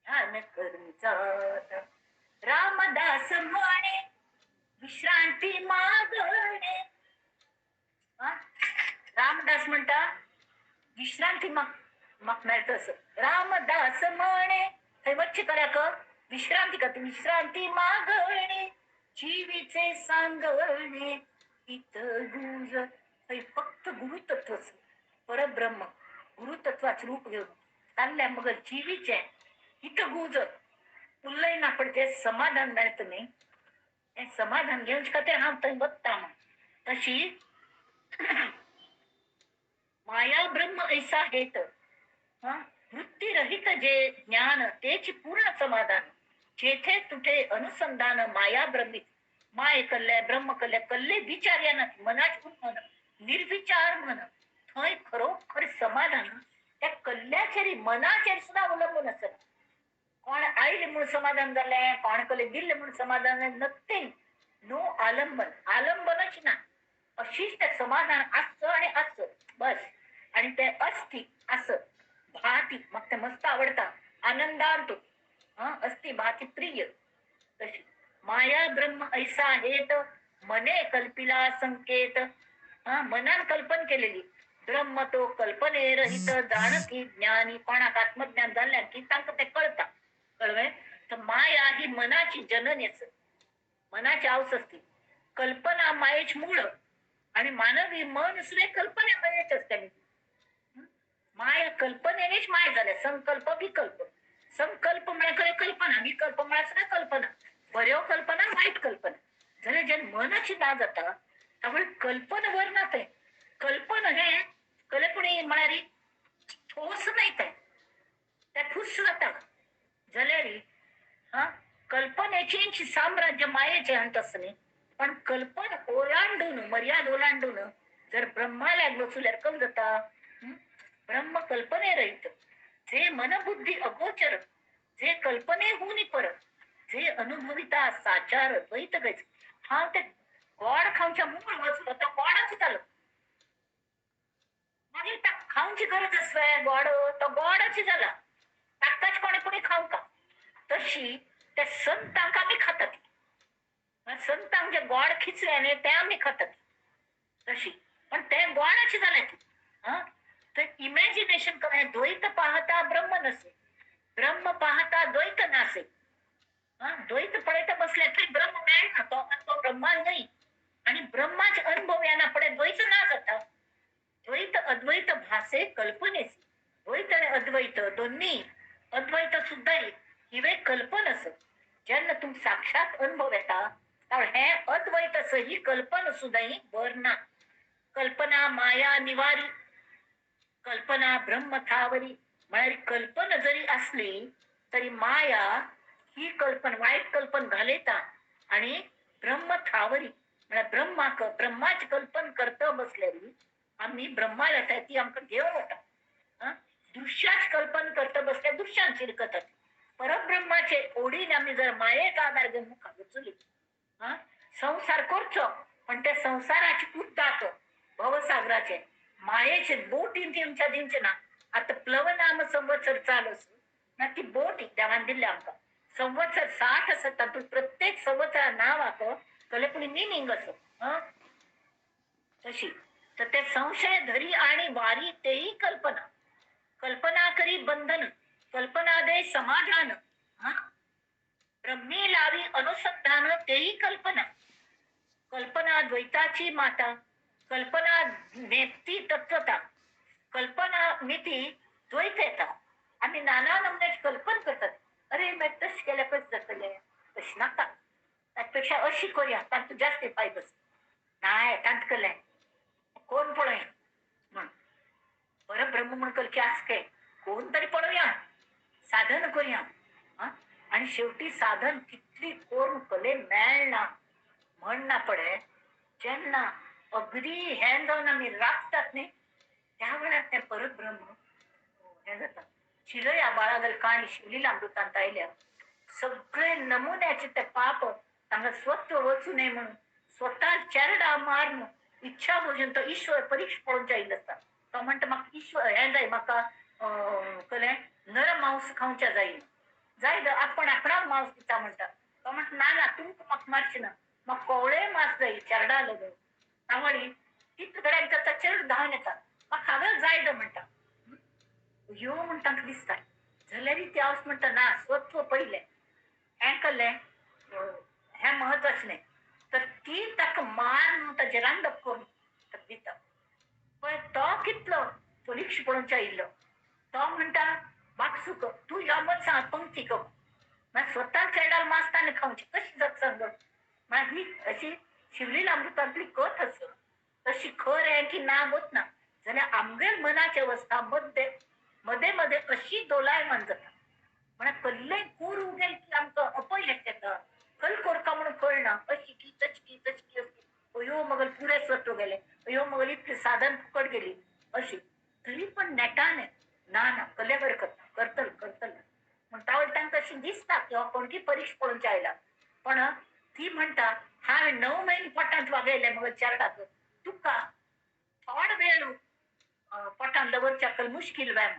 ध्यान करू जाता. रामदास म्हणे विश्रांती मागणे, रामदास म्हणटा विश्रांती म्हाका मेळटा असो. रामदास म्हणे थंय वच्चे कल्याक विश्रांती करता, विश्रांती मागणे जीवीचे सांगणे इत गुज. थंय फक्त गुरुतत्वच परब्रह्म गुरुतत्वाच रूप घेवन ताल्ल्या मगर जीवीचे इत गुज उलय ना, पण ते समाधान मेळटा न्ही, तें समाधान घेवचे खातीर हांव थंय वता. तशी माया ब्रह्म ऐसा हेत वृत्तीरहित जे ज्ञान तेच पूर्ण समाधान. जेथे तुठे अनुसंधान माया ब्रह्मित, माय कल्ले ब्रह्म कल्ले कल्ले विचार येना मनाच मन निर्विचार मन थंय खरोखर समाधान त्या कल्ल्याचेर मनाचेर सुद्दां अवलंबून आसना. कोण आयले म्हूण समाधान जालें, कोण कल्ले दिल्लें म्हूण समाधान जालें, नथींग, नो आलंबन, आलंबनच ना. अशीच तें समाधान आसचो आनी आसचो बस. आनी तें अस्थी आस भाती म्हाका तें मस्त आवडटा, आनंदान तूं अस्थी भाती प्रिय. तशी माया ब्रह्म ऐसा हेत मने कल्पिला संकेत, मनान कल्पन केलेली ब्रह्म तो कल्पने रहित जाणती ज्ञानी. कोणाक आत्मज्ञान जाल्ल्यान की तांकां तें कळटा, कळ्ळें. तर माया ही मनाची जननी आसा, मनाची आवस आसती. कल्पना मायेच मूळ आणि मानवी मन सुद्दां कल्पने मायेच आसता. माया कल्पनेनेच माय जाल्या, संकल्प विकल्प. संकल्प म्हळ्यार कल्पना, विकल्प म्हळ्यार सुद्दां कल्पना, बऱ्यो कल्पना वायट कल्पना. जाल्यार जेन्ना मनाची ना जाता त्यामुळे कल्पना वर ना तें कल्पना हें कल्पने म्हळ्यार ठोस नाही तें, तें फुस जाता. जाल्यार हा कल्पनेचेंच साम्राज्य मायेचें आनी तसलें न्ही, पण कल्पना ओलांडून मर्याद ओलांडून जर ब्रह्माल्याक वचल्यार कम जाता. ब्रह्म कल्पने रहित जे मनबुद्धी अगोचर जे कल्पनेहून पर जे अनुभविता साचार द्वैत गैच. हांव ते गोड खावच्या मूळ वचलो तो गोडच जालो, मागीर ताका खावची गरज आसता गोड, तो गोडच जाला, ताकाच कोणे कोणी खावंक. तशी त्या संतांक आमी खातात, संतांक जे गोड खिचले न्ही ते आमी खातात तशी, पण ते गोडाचे जाले. तर इमॅजिनेशन करा, द्वैत पाहता ब्रह्म नसे, ब्रह्म पाहता द्वैत नासे. द्वैत पळयता बसले थंय ब्रह्म मेळना, तो तो ब्रह्मा न्हय आणि ब्रह्माच अनुभव येना पडे द्वैत ना जाता. द्वैत अद्वैत भासे कल्पनेसी, द्वैत आणि अद्वैत दोन्ही, अद्वैत सुद्दां हिवे कल्पन आसत. जेन्ना तुमकां साक्षात अनुभव येता हे अद्वैत आसा ही कल्पना सुद्दां ही बर ना. कल्पना माया निवारी कल्पना ब्रह्म थावरी, म्हळ्यार कल्पना जरी आसली तरी माया ही कल्पना वायट कल्पना घालयता आणि ब्रह्म थावरी म्हळ्यार ब्रह्माक ब्रह्माची कल्पना करता बसल्यार आमी ब्रह्मा जाता ती आमकां घेवन वता. दृश्याच कल्पना करता बसल्यार दृश्यान शिरकतात. परब्रह्माचे ओडीन आमी जर मायेक आदार घेवन मुखार वचली संवसार करचो, पण त्या संवसाराचे उद्दाक भवसागराचे मायेचे बोटीन दिवच्या दिवचे ना. आतां प्लवनाम संवत्सर चालू ना, ती बोट देवान दिल्ली आमकां. संवत्सर 60 आसा, तातूंत प्रत्येक संवत्सरा नांवाक कलेपुणी मिनींग आसा. तशी तर ते संशय धरी आणि वारी तेही कल्पना, कल्पना करी बंधन, कल्पना दे समाधान, हा ब्रह्मी लावी अनुसंधान तेही कल्पना, कल्पना द्वैताची माता, कल्पना नेती तत्वता, कल्पना मिती द्वैत येता. आमी नाना नमुन्याची कल्पना करतात, अरे मागीर तशें केल्यार कशें जातलें, तशें नाका, ताचे पेक्षा अशी करूया तांतूं जास्त फायदो नाय तांत कलें कोण पळय म्हण परब्रह्म म्हण करचें आसके कोण तरी पळोवया, साधन करूया. आनी शेवटी साधन कितली करून कले मेळना म्हण ना पडे, जेन्ना अगदी हें जावन आमी राखतात न्ही त्या वेळार तें परब्रह्म हें जाता. शिलया बाळागल काणी शिवलीला अमृतांत आयल्या सगळे नमुन्याचे ते पाप तांकां स्वत्व वचू नये म्हणून स्वता चेरडा मारून इच्छा भोजन तो ईश्वर परीक्षा पळोवच्या आयिल्लो आसता. तो म्हणटा म्हाका ईश्वर हें जाय, म्हाका कलें नर मांस खावच्या जाय, जाय आपण आपणाक मांस दिता म्हणटा. तो म्हणटा ना ना तुमकां म्हाका मारचें ना, म्हाका कोवळे मांस जाय चेरडा लगून. तावळी तितले कडेन ताचो चेरडो धांवन येता, म्हाका हांवें जाय the म्हणटा. यो म्हण तांकां दिसता जाल्यार ती हांव म्हणटा ना स्वत्व पयलें हें कलें हें म्हत्वाचें न्ही, तर ती ताका मारून ताजें रांदप करून ताका दिता. पळय तो कितलो परीक्षा पळोवच्या आयिल्लो, तो म्हणटा बाकसूक तूं यो मत सांग पंक्ती कर, मागीर स्वता चेरडार मासता आनी खावची कशी जाता सांग. मागीर ही अशी शिवलीला अमृतांतली कथ आसा, तशी खरें की ना गोत ना जाल्यार आमगेर मनाची अवस्था मध्ये मध्ये मध्ये अशी दोलायमान जाता. म्हळ्यार कसलें करूं गेलें की आमकां अपयश येता, कल कोरका म्हणून कळना, अशी की तशी की तशी की अशी, अयो मगल पुरे स्वत्व गेले, अयो मगल इतलें साधन फुकट गेली अशी. तरी पण नेटाने ना ना कले हरकत ना, करतल करतल म्हण तावळ तांकां अशें दिसता की हो कोणकी परीक्षा पळोवच्या आयला. पण ती म्हणटा हांवें 9 म्हयने पोटांत वागयलें मगल चेरडाक, तुका थोडो वेळ पोटांत दवरच्या कल मुश्कील व्यायाम.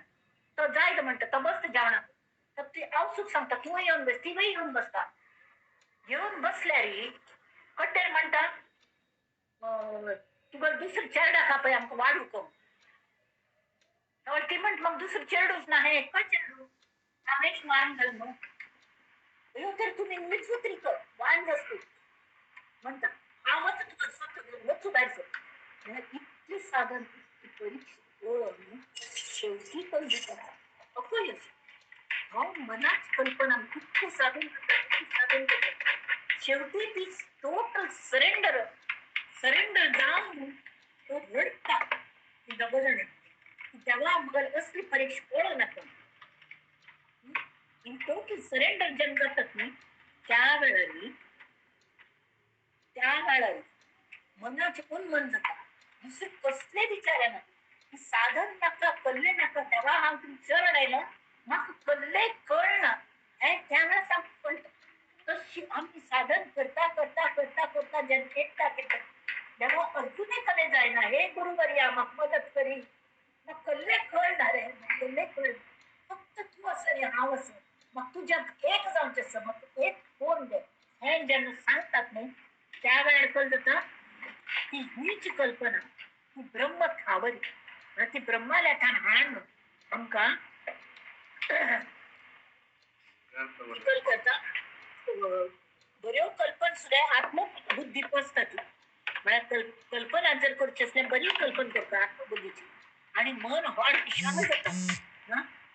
तो जायत म्हणटा, तो बसता जेवणाक, तर ती आवसूक सांगता तूं येवन बस, तिवूय येवन बसता. येवन बसल्यार कट्टेर म्हणटा तुका दुसरें चेरडा खापय आमकां वाडू कर. ती म्हणटा म्हाका दुसरें चेरडूच ना, हें एकच चेरडू हांवेंच मारून घाल न्हू, अयो तर तुमी मिचुत्री कर वांज आसली म्हणटा, हांव वच तुका स्वता वचू भायर सर. इतली साधन इतली परीक्षा पळोवन शेवटी कल दिता अपयश. हांव मनाच कल्पना कितलें साधन करता कितलें साधन करता, शेवटी ती टोटल सरेंडर सरेंडर जावन तो रडटा ती दोग जाण. तेव्हा मगल असली परीक्षा पळोवं नाका, टोटल सरेंडर जेन्ना जातात न्ही त्या वेळार त्या वेळार मनाचें उन्मन जाता, दुसरे कसले विचार येना, साधन नाका कल्ले नाका. तेव्हा हांव तुमचें शरण आयलां, म्हाका कल्ले कळना हें त्या वेळार सामकें कळटा. तशी आमी साधन करता करता करता करता जेन्ना एकटा केटा तेव्हा अजूनय कले जायना, हे गुरुवर्या म्हाका मदत करी, म्हाका कल्ले कळना रे, कल्ले कळ, फक्त तूं आसा रे हांव आसा, म्हाका तुज्याक एक जावचें आसा, म्हाका एक फोन दे, हें जेन्ना सांगतात न्ही त्या वेळार कल जाता ती हीच कल्पना ती ब्रह्म थावरी, ती ब्रह्माल्या थान हाडून आमकां करता. बऱ्यो कल्पना सुद्दां आत्मबुद्धी पसता ती, म्हळ्यार कल्पना जर करची आसल्यार बरी कल्पना करता आत्मबुद्धीची आनी मन व्हड पिशान जाता.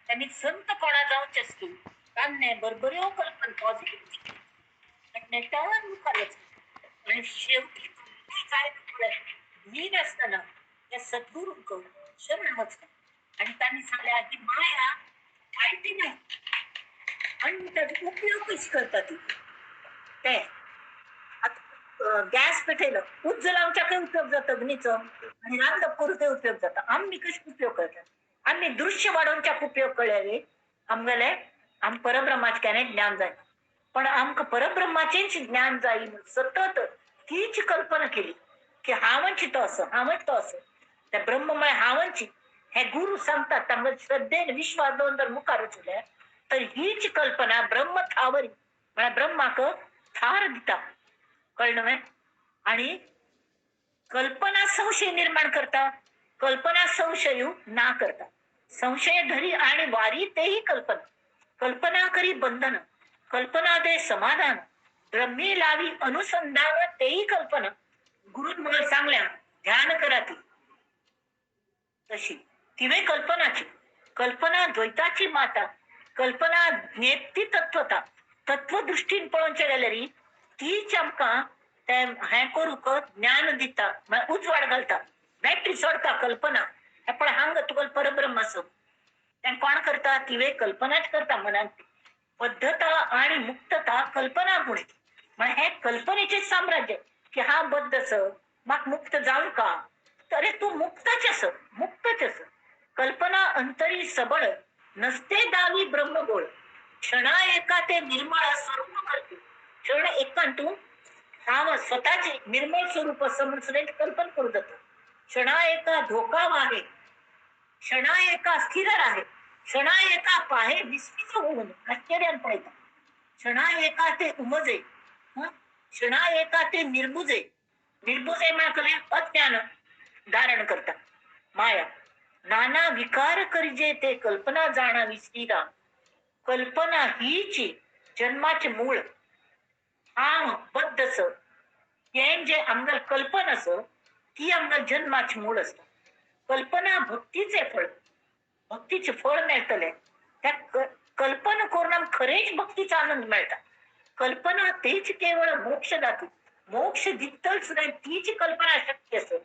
त्यांनी संत कोणा जावचें आसली तांणे बऱ्यो कल्पना पॉझिटिव्ह आनी नेटान मुखार वचप आनी शेवटी जाय लीन आसतना त्या सद्गुरूंक शरण वचप आनी तांणी सांगल्या की माया वायटी न्हय आनी ताचो उपयोग कशी करता ती. ते आतां गॅस पेटयलो उज्जो लावच्याकय उपयोग जाता अग्नीचो आनी रांदप करूंकय उपयोग जाता. आमी कशें उपयोग करतात, आमी दृश्य वाडोवच्याक उपयोग कळ्ळें आमगेलें आम परब्रह्माचें केन्नाय ज्ञान जायना, पण आमकां परब्रह्माचेंच ज्ञान जाय म्हणून सतत तीच कल्पना केली की हांवच तो असो, हांवच तो असो, त्या ब्रह्म म्हळ्यार हांवच. हे गुरु सांगतात तांकां श्रद्धेन विश्वास दवरून जर मुखार वचले तर हीच कल्पना ब्रह्म थावरी म्हळ्यार ब्रह्माक थार दिता, कळ्ळें न्हय. आनी कल्पना संशय निर्माण करता, कल्पना संशय ना करता. संशय धरी आणि वारी तेही कल्पना, कल्पना करी बंधन, कल्पना दे समाधान, ब्रह्मी लावी अनुसंधान तेही कल्पना. गुरु मग सांगल्या ध्यान करा ती तशी तिवे कल्पनाची. कल्पना द्वैताची माता, कल्पना ज्ञेप्ती तत्वता. तत्वदृष्टीन पळोवचें जाल्यार तीच आमकां तें हें करूंक ज्ञान दिता, म्हळ्यार उजवाड घालता, बॅटरी सोडता कल्पना. हें पळय हांगा तुका परब्रह्म आसा, तें कोण करता? तिवे कल्पनाच करता मनांत. बद्धता आणि मुक्तता कल्पना गुणे. म्हळ्यार हें कल्पनेचें साम्राज्य की हा बद्ध आस म्हाका मुक्त जावं का? अरे तूं मुक्तच आस, मुक्तच आस. कल्पना अंतरी सबळ, नसते दावी ब्रह्मगोळ, क्षणा एका ते निर्मळ स्वरूप करते. क्षण एकान तूं हांव स्वताचे निर्मळ स्वरूप असं म्हणून सुद्दां कल्पना करूं जाता. क्षणा एका धोका वाहे, क्षणा एका स्थिर राहे, क्षणा एका पाहे विस्मित होऊन आश्चर्यान पळयता. क्षणा एका ते उमजे, क्षणा एका ते निर्बुजे. निर्बुजे म्हळ्यार अज्ञान धारण करता माया. नाना विकार करिजे ते कल्पना जाणावी श्रीराम. कल्पना हीची जन्माचे मूळ. हांव बद्ध आस हें जे आमगेलें कल्पना आसा ती आमगेलें जन्माचें मूळ आसता. कल्पना भक्तीचें फळ, भक्तीचें फळ मेळटलें त्या कल्पना करून आमकां खरेंच भक्तीचो आनंद मेळटा. कल्पना तेच केवळ मोक्ष दाती, मोक्ष दितल सुद्दां तीच कल्पना शक्य आसा.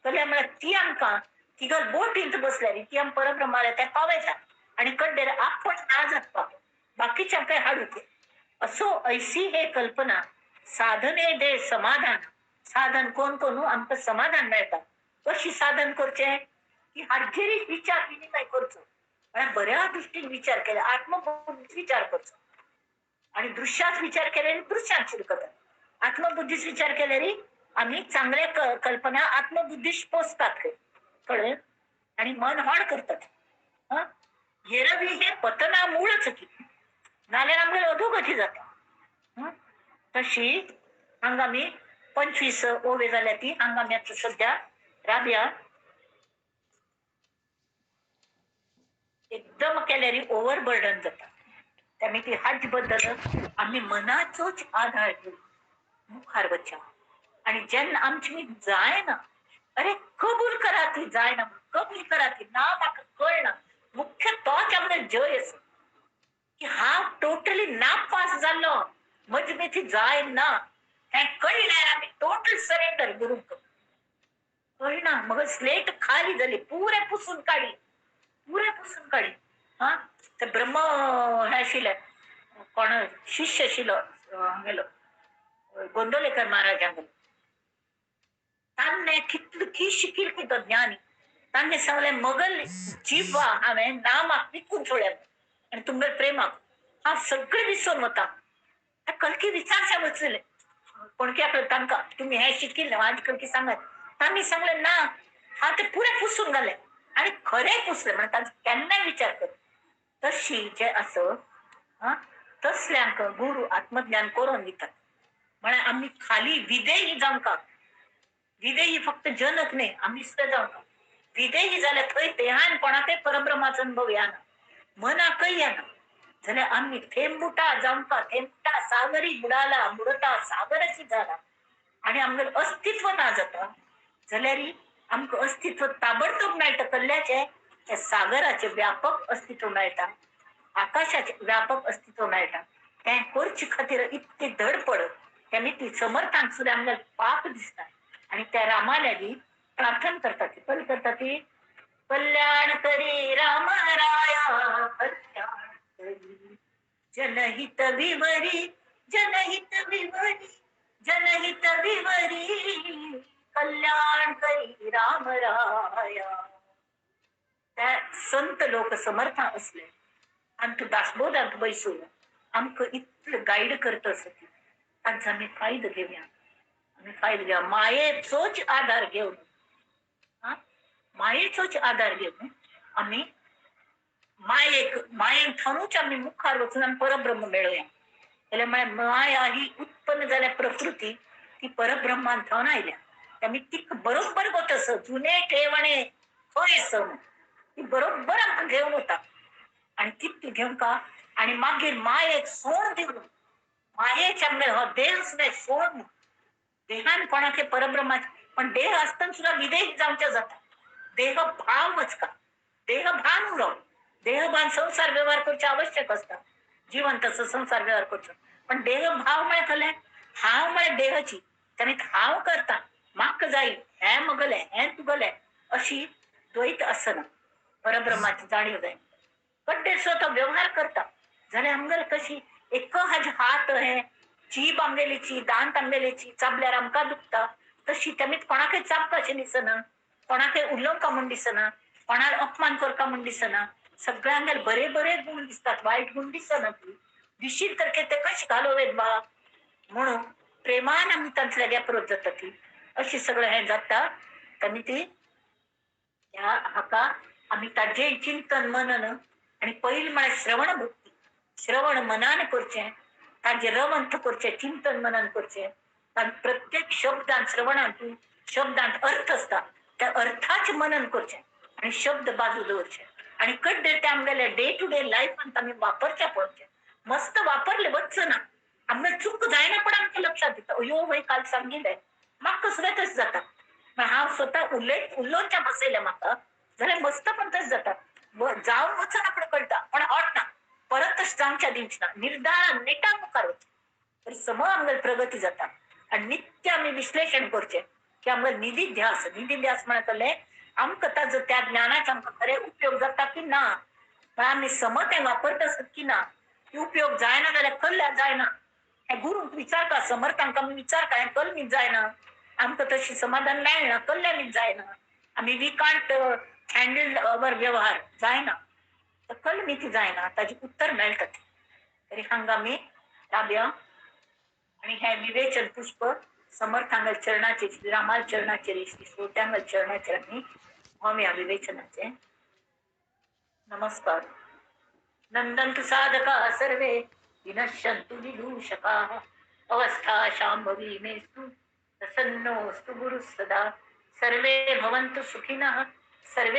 जाल्यार म्हळ्यार ती आमकां तिगल बोटींत बसल्यार ती आम परब्रह्माल्या त्या पावयता आणि कड्डेर आपण ना जातपा बाकीच्या काय हाडूक. असो ऐसी हे कल्पना साधने दे समाधान. साधन कोण कोण आमकां समाधान मेळटा. कशी साधन करचें की हाजेर विचार विनिमय करचो, म्हळ्यार बऱ्या दृष्टीन विचार केले, आत्मबुद्धी विचार करचो. आणि दृश्यात विचार केल्याने दृश्यात सुरू करतात. आत्मबुद्धीच विचार केल्याने आम्ही चांगल्या कल्पना आत्मबुद्धीश पोचतात, कळलं? आणि मन हाड करतात. येरवी हे पतना मूळच की नाल्यार आमगेलें अधोगती जाता. तशी हांगा आमी 25 ओवे जाल्या ती हांगा आमी आतां सद्या राबया. एकदम केल्यार ओवर बर्डन जाता. त्यामुळे ती हाज बद्दल आमी मनाचोच आधार घेवन मुखार वचया. आणि जेन्ना आमची जायना, अरे कबूल करा ती जायना, कबूल करा ती ना म्हाका कळना. मुख्य तोच आमगे जय आसा की हांव टोटली नापास जाल्लो, म्हजे मेथी जाय ना हें कळ्ळ्यार आमी टोटल सरेंडर गुरूंक. कळना मग स्लेट खाली जाली, पुरें पुसून काडली, पुरें पुसून काडली. हा ते ब्रह्म हें आशिल्लें कोण शिष्य आशिल्लो हांगेलो गोंदवलेकर महाराजांगेलो. तांणे कितलो की शिकील की तो ज्ञानी. तांणे सांगलें मगल जिवा हांवें ना म्हाका विकून सोडल्या आनी तुमगेले प्रेमाक हांव सगळें विसरून वता. कलकी विचारचें वचलें कोणकी आपल्या तांकां तुमी हें शिकील आज कलकी सांगात. तांणी सांगलें ना हांव तें पुरें पुसून घालें आनी खरें पुसलें म्हणून तांचो केन्नाय विचार कर. तशी जे आसा तसल्यांक गुरू आत्मज्ञान करून दितात. म्हळ्यार आमी खाली विदेही जावंका. विदेही फक्त जनक न्ही, आमी सुद्दां जावंका. विदेही जाल्यार थंय देहान कोणाकय परब्रह्माचो अनुभव येना, मनाकय येना. जाल्यार आमी थेंबुटा जावंका. थेंबुटा सागरी बुडाला बुडता सागरशी जाला आनी आमगेलें अस्तित्व ना जाता. जाल्यार आमकां अस्तित्व ताबडतोब मेळटा. कल्ल्याचें त्या सागराचें व्यापक अस्तित्व मेळटा, आकाशाचें व्यापक अस्तित्व मेळटा. तें करचे खातीर इतकी धडपड तेमी ती समर्थांक सुद्दां आमकां पाप दिसता. आनी त्या रामा लागीं प्रार्थना करता ती कल करता ती कल्याण करी राम राया कल्याण करी, जनहित विवरी जनहित विवरी जनहित विवरी, कल्याण करी राम राया. त्या संत लोक समर्थ असले आमकां दासबोधांत बैसून आमकां इतलें गायड करता आसा ती तांचो आमी फायदो घेवया. आमी फायदो घेवया मायेचोच आधार घेवन, मायेचोच आधार घेवन आमी मायेक मायेन थावनूच आमी मुखार वचून आमी परब्रह्म मेळोवया. जाल्यार म्हळ्यार माया ही उत्पन्न जाल्या प्रकृती ती परब्रह्मान थावन आयल्या. आमी ती बरोबर गोत जुने ठेवणे खंय सम ती बरोबर आमकां घेवन वता. आनी ती घेवन का आनी मागीर मायेक सोड दिवन मायेच आमगे हो देह सुद्दां सोड, देहान कोणाक परब्रह्माचे पण देह आसतना सुद्दां विदेश जावचे जाता. देह भाव वचका, देह भान उरप, देहभान संसार व्यवहार करचे आवश्यक आसता, जिवन तसो संसार व्यवहार करचो. पण देह भाव म्हळ्यार कसलें, हांव म्हळ्यार देहाची आनी हांव करता म्हाका जाय हें मगलें हें तुगलें अशी द्वैत आसना. परब्रह्माची जाणीव जाय कड्डेसो तो व्यवहार करता जाल्यार आमगेले कशी एक हाजे हात हे जीब आमगेलीची दांत आमगेलीची चाबल्यार आमकां दुखता तशी तेमी कोणाकय चाबपाचें दिसना, कोणाकय उलोवंक म्हूण दिसना, कोणाक अपमान करता म्हूण दिसना. सगळ्यांगेर बरे बरे गुण दिसतात, वायट गुण दिसना. ती दिशील तर ते कशी घालोवेत बा म्हणून प्रेमान आमी तांतल्या एप्रोच जाता ती अशी सगळें हें जाता. आनी ती ह्या हाका आमी ताजें चिंतन मनन आनी पयलीं म्हळ्यार श्रवण भक्ती, श्रवण मनान करचें, ताजें रवंथ करचें, चिंतन मनन करचें. प्रत्येक शब्दांत श्रवणांत शब्दांत अर्थ आसता त्या अर्थाचें मनन करचें आनी शब्द बाजू दवरचे आनी कड्डे ते आमगेले डे टू डे लायफांत आमी वापरचें पळोवचें. मस्त वापरले वचच ना, आमकां चूक जायना पण आमकां लक्षात येता अयो वय काल सांगिल्लें म्हाका सुद्दां तशें जाता. हांव स्वता उलोवच्या बसयलें म्हाका जाल्यार मस्त पण तशें जाता, जावन वचना पण कळटा पण अट ना परत तशें जावच्या दिवचें ना, निर्धारान नेटान मुखार वचचें तर समळ आमगेली प्रगती जाता. आनी नित्य आमी विश्लेशण करचें की आमगेलो निधिध्यास, निधिध्यास म्हणटलें आमकां ताजो त्या ज्ञानाचो आमकां खरें उपयोग जाता की ना, आमी सम तें वापरता आसत की ना, उपयोग जायना जाल्यार कल्ल्यार जायना. हें गुरूंक विचारता, समर्थांक आमी विचारता हें कल्मीत जायना, आमकां तशें समाधान मेळना, कल्ल्यानीच जायना, आमी we can't handle our व्यवहार जायना, तर कलमीत जायना ताजें उत्तर मेळटा. तरी हांगा आमी राबया आनी हें विवेचन पुष्प समर्थांगल चरणाचेर, श्रीरामाल चरणाचेर, श्री श्रोत्यांगल चरणाचेर आमी होमया विवेचनाचें. नमस्कार. नंदन्तु साधकाः सर्वे विनश्यन्तु विदूषकाः अवस्था शाम्भवी मेस्तु प्रसन्नोऽस्तु गुरुः सदा. सर्वे भवन्तु सुखिनः सर्वे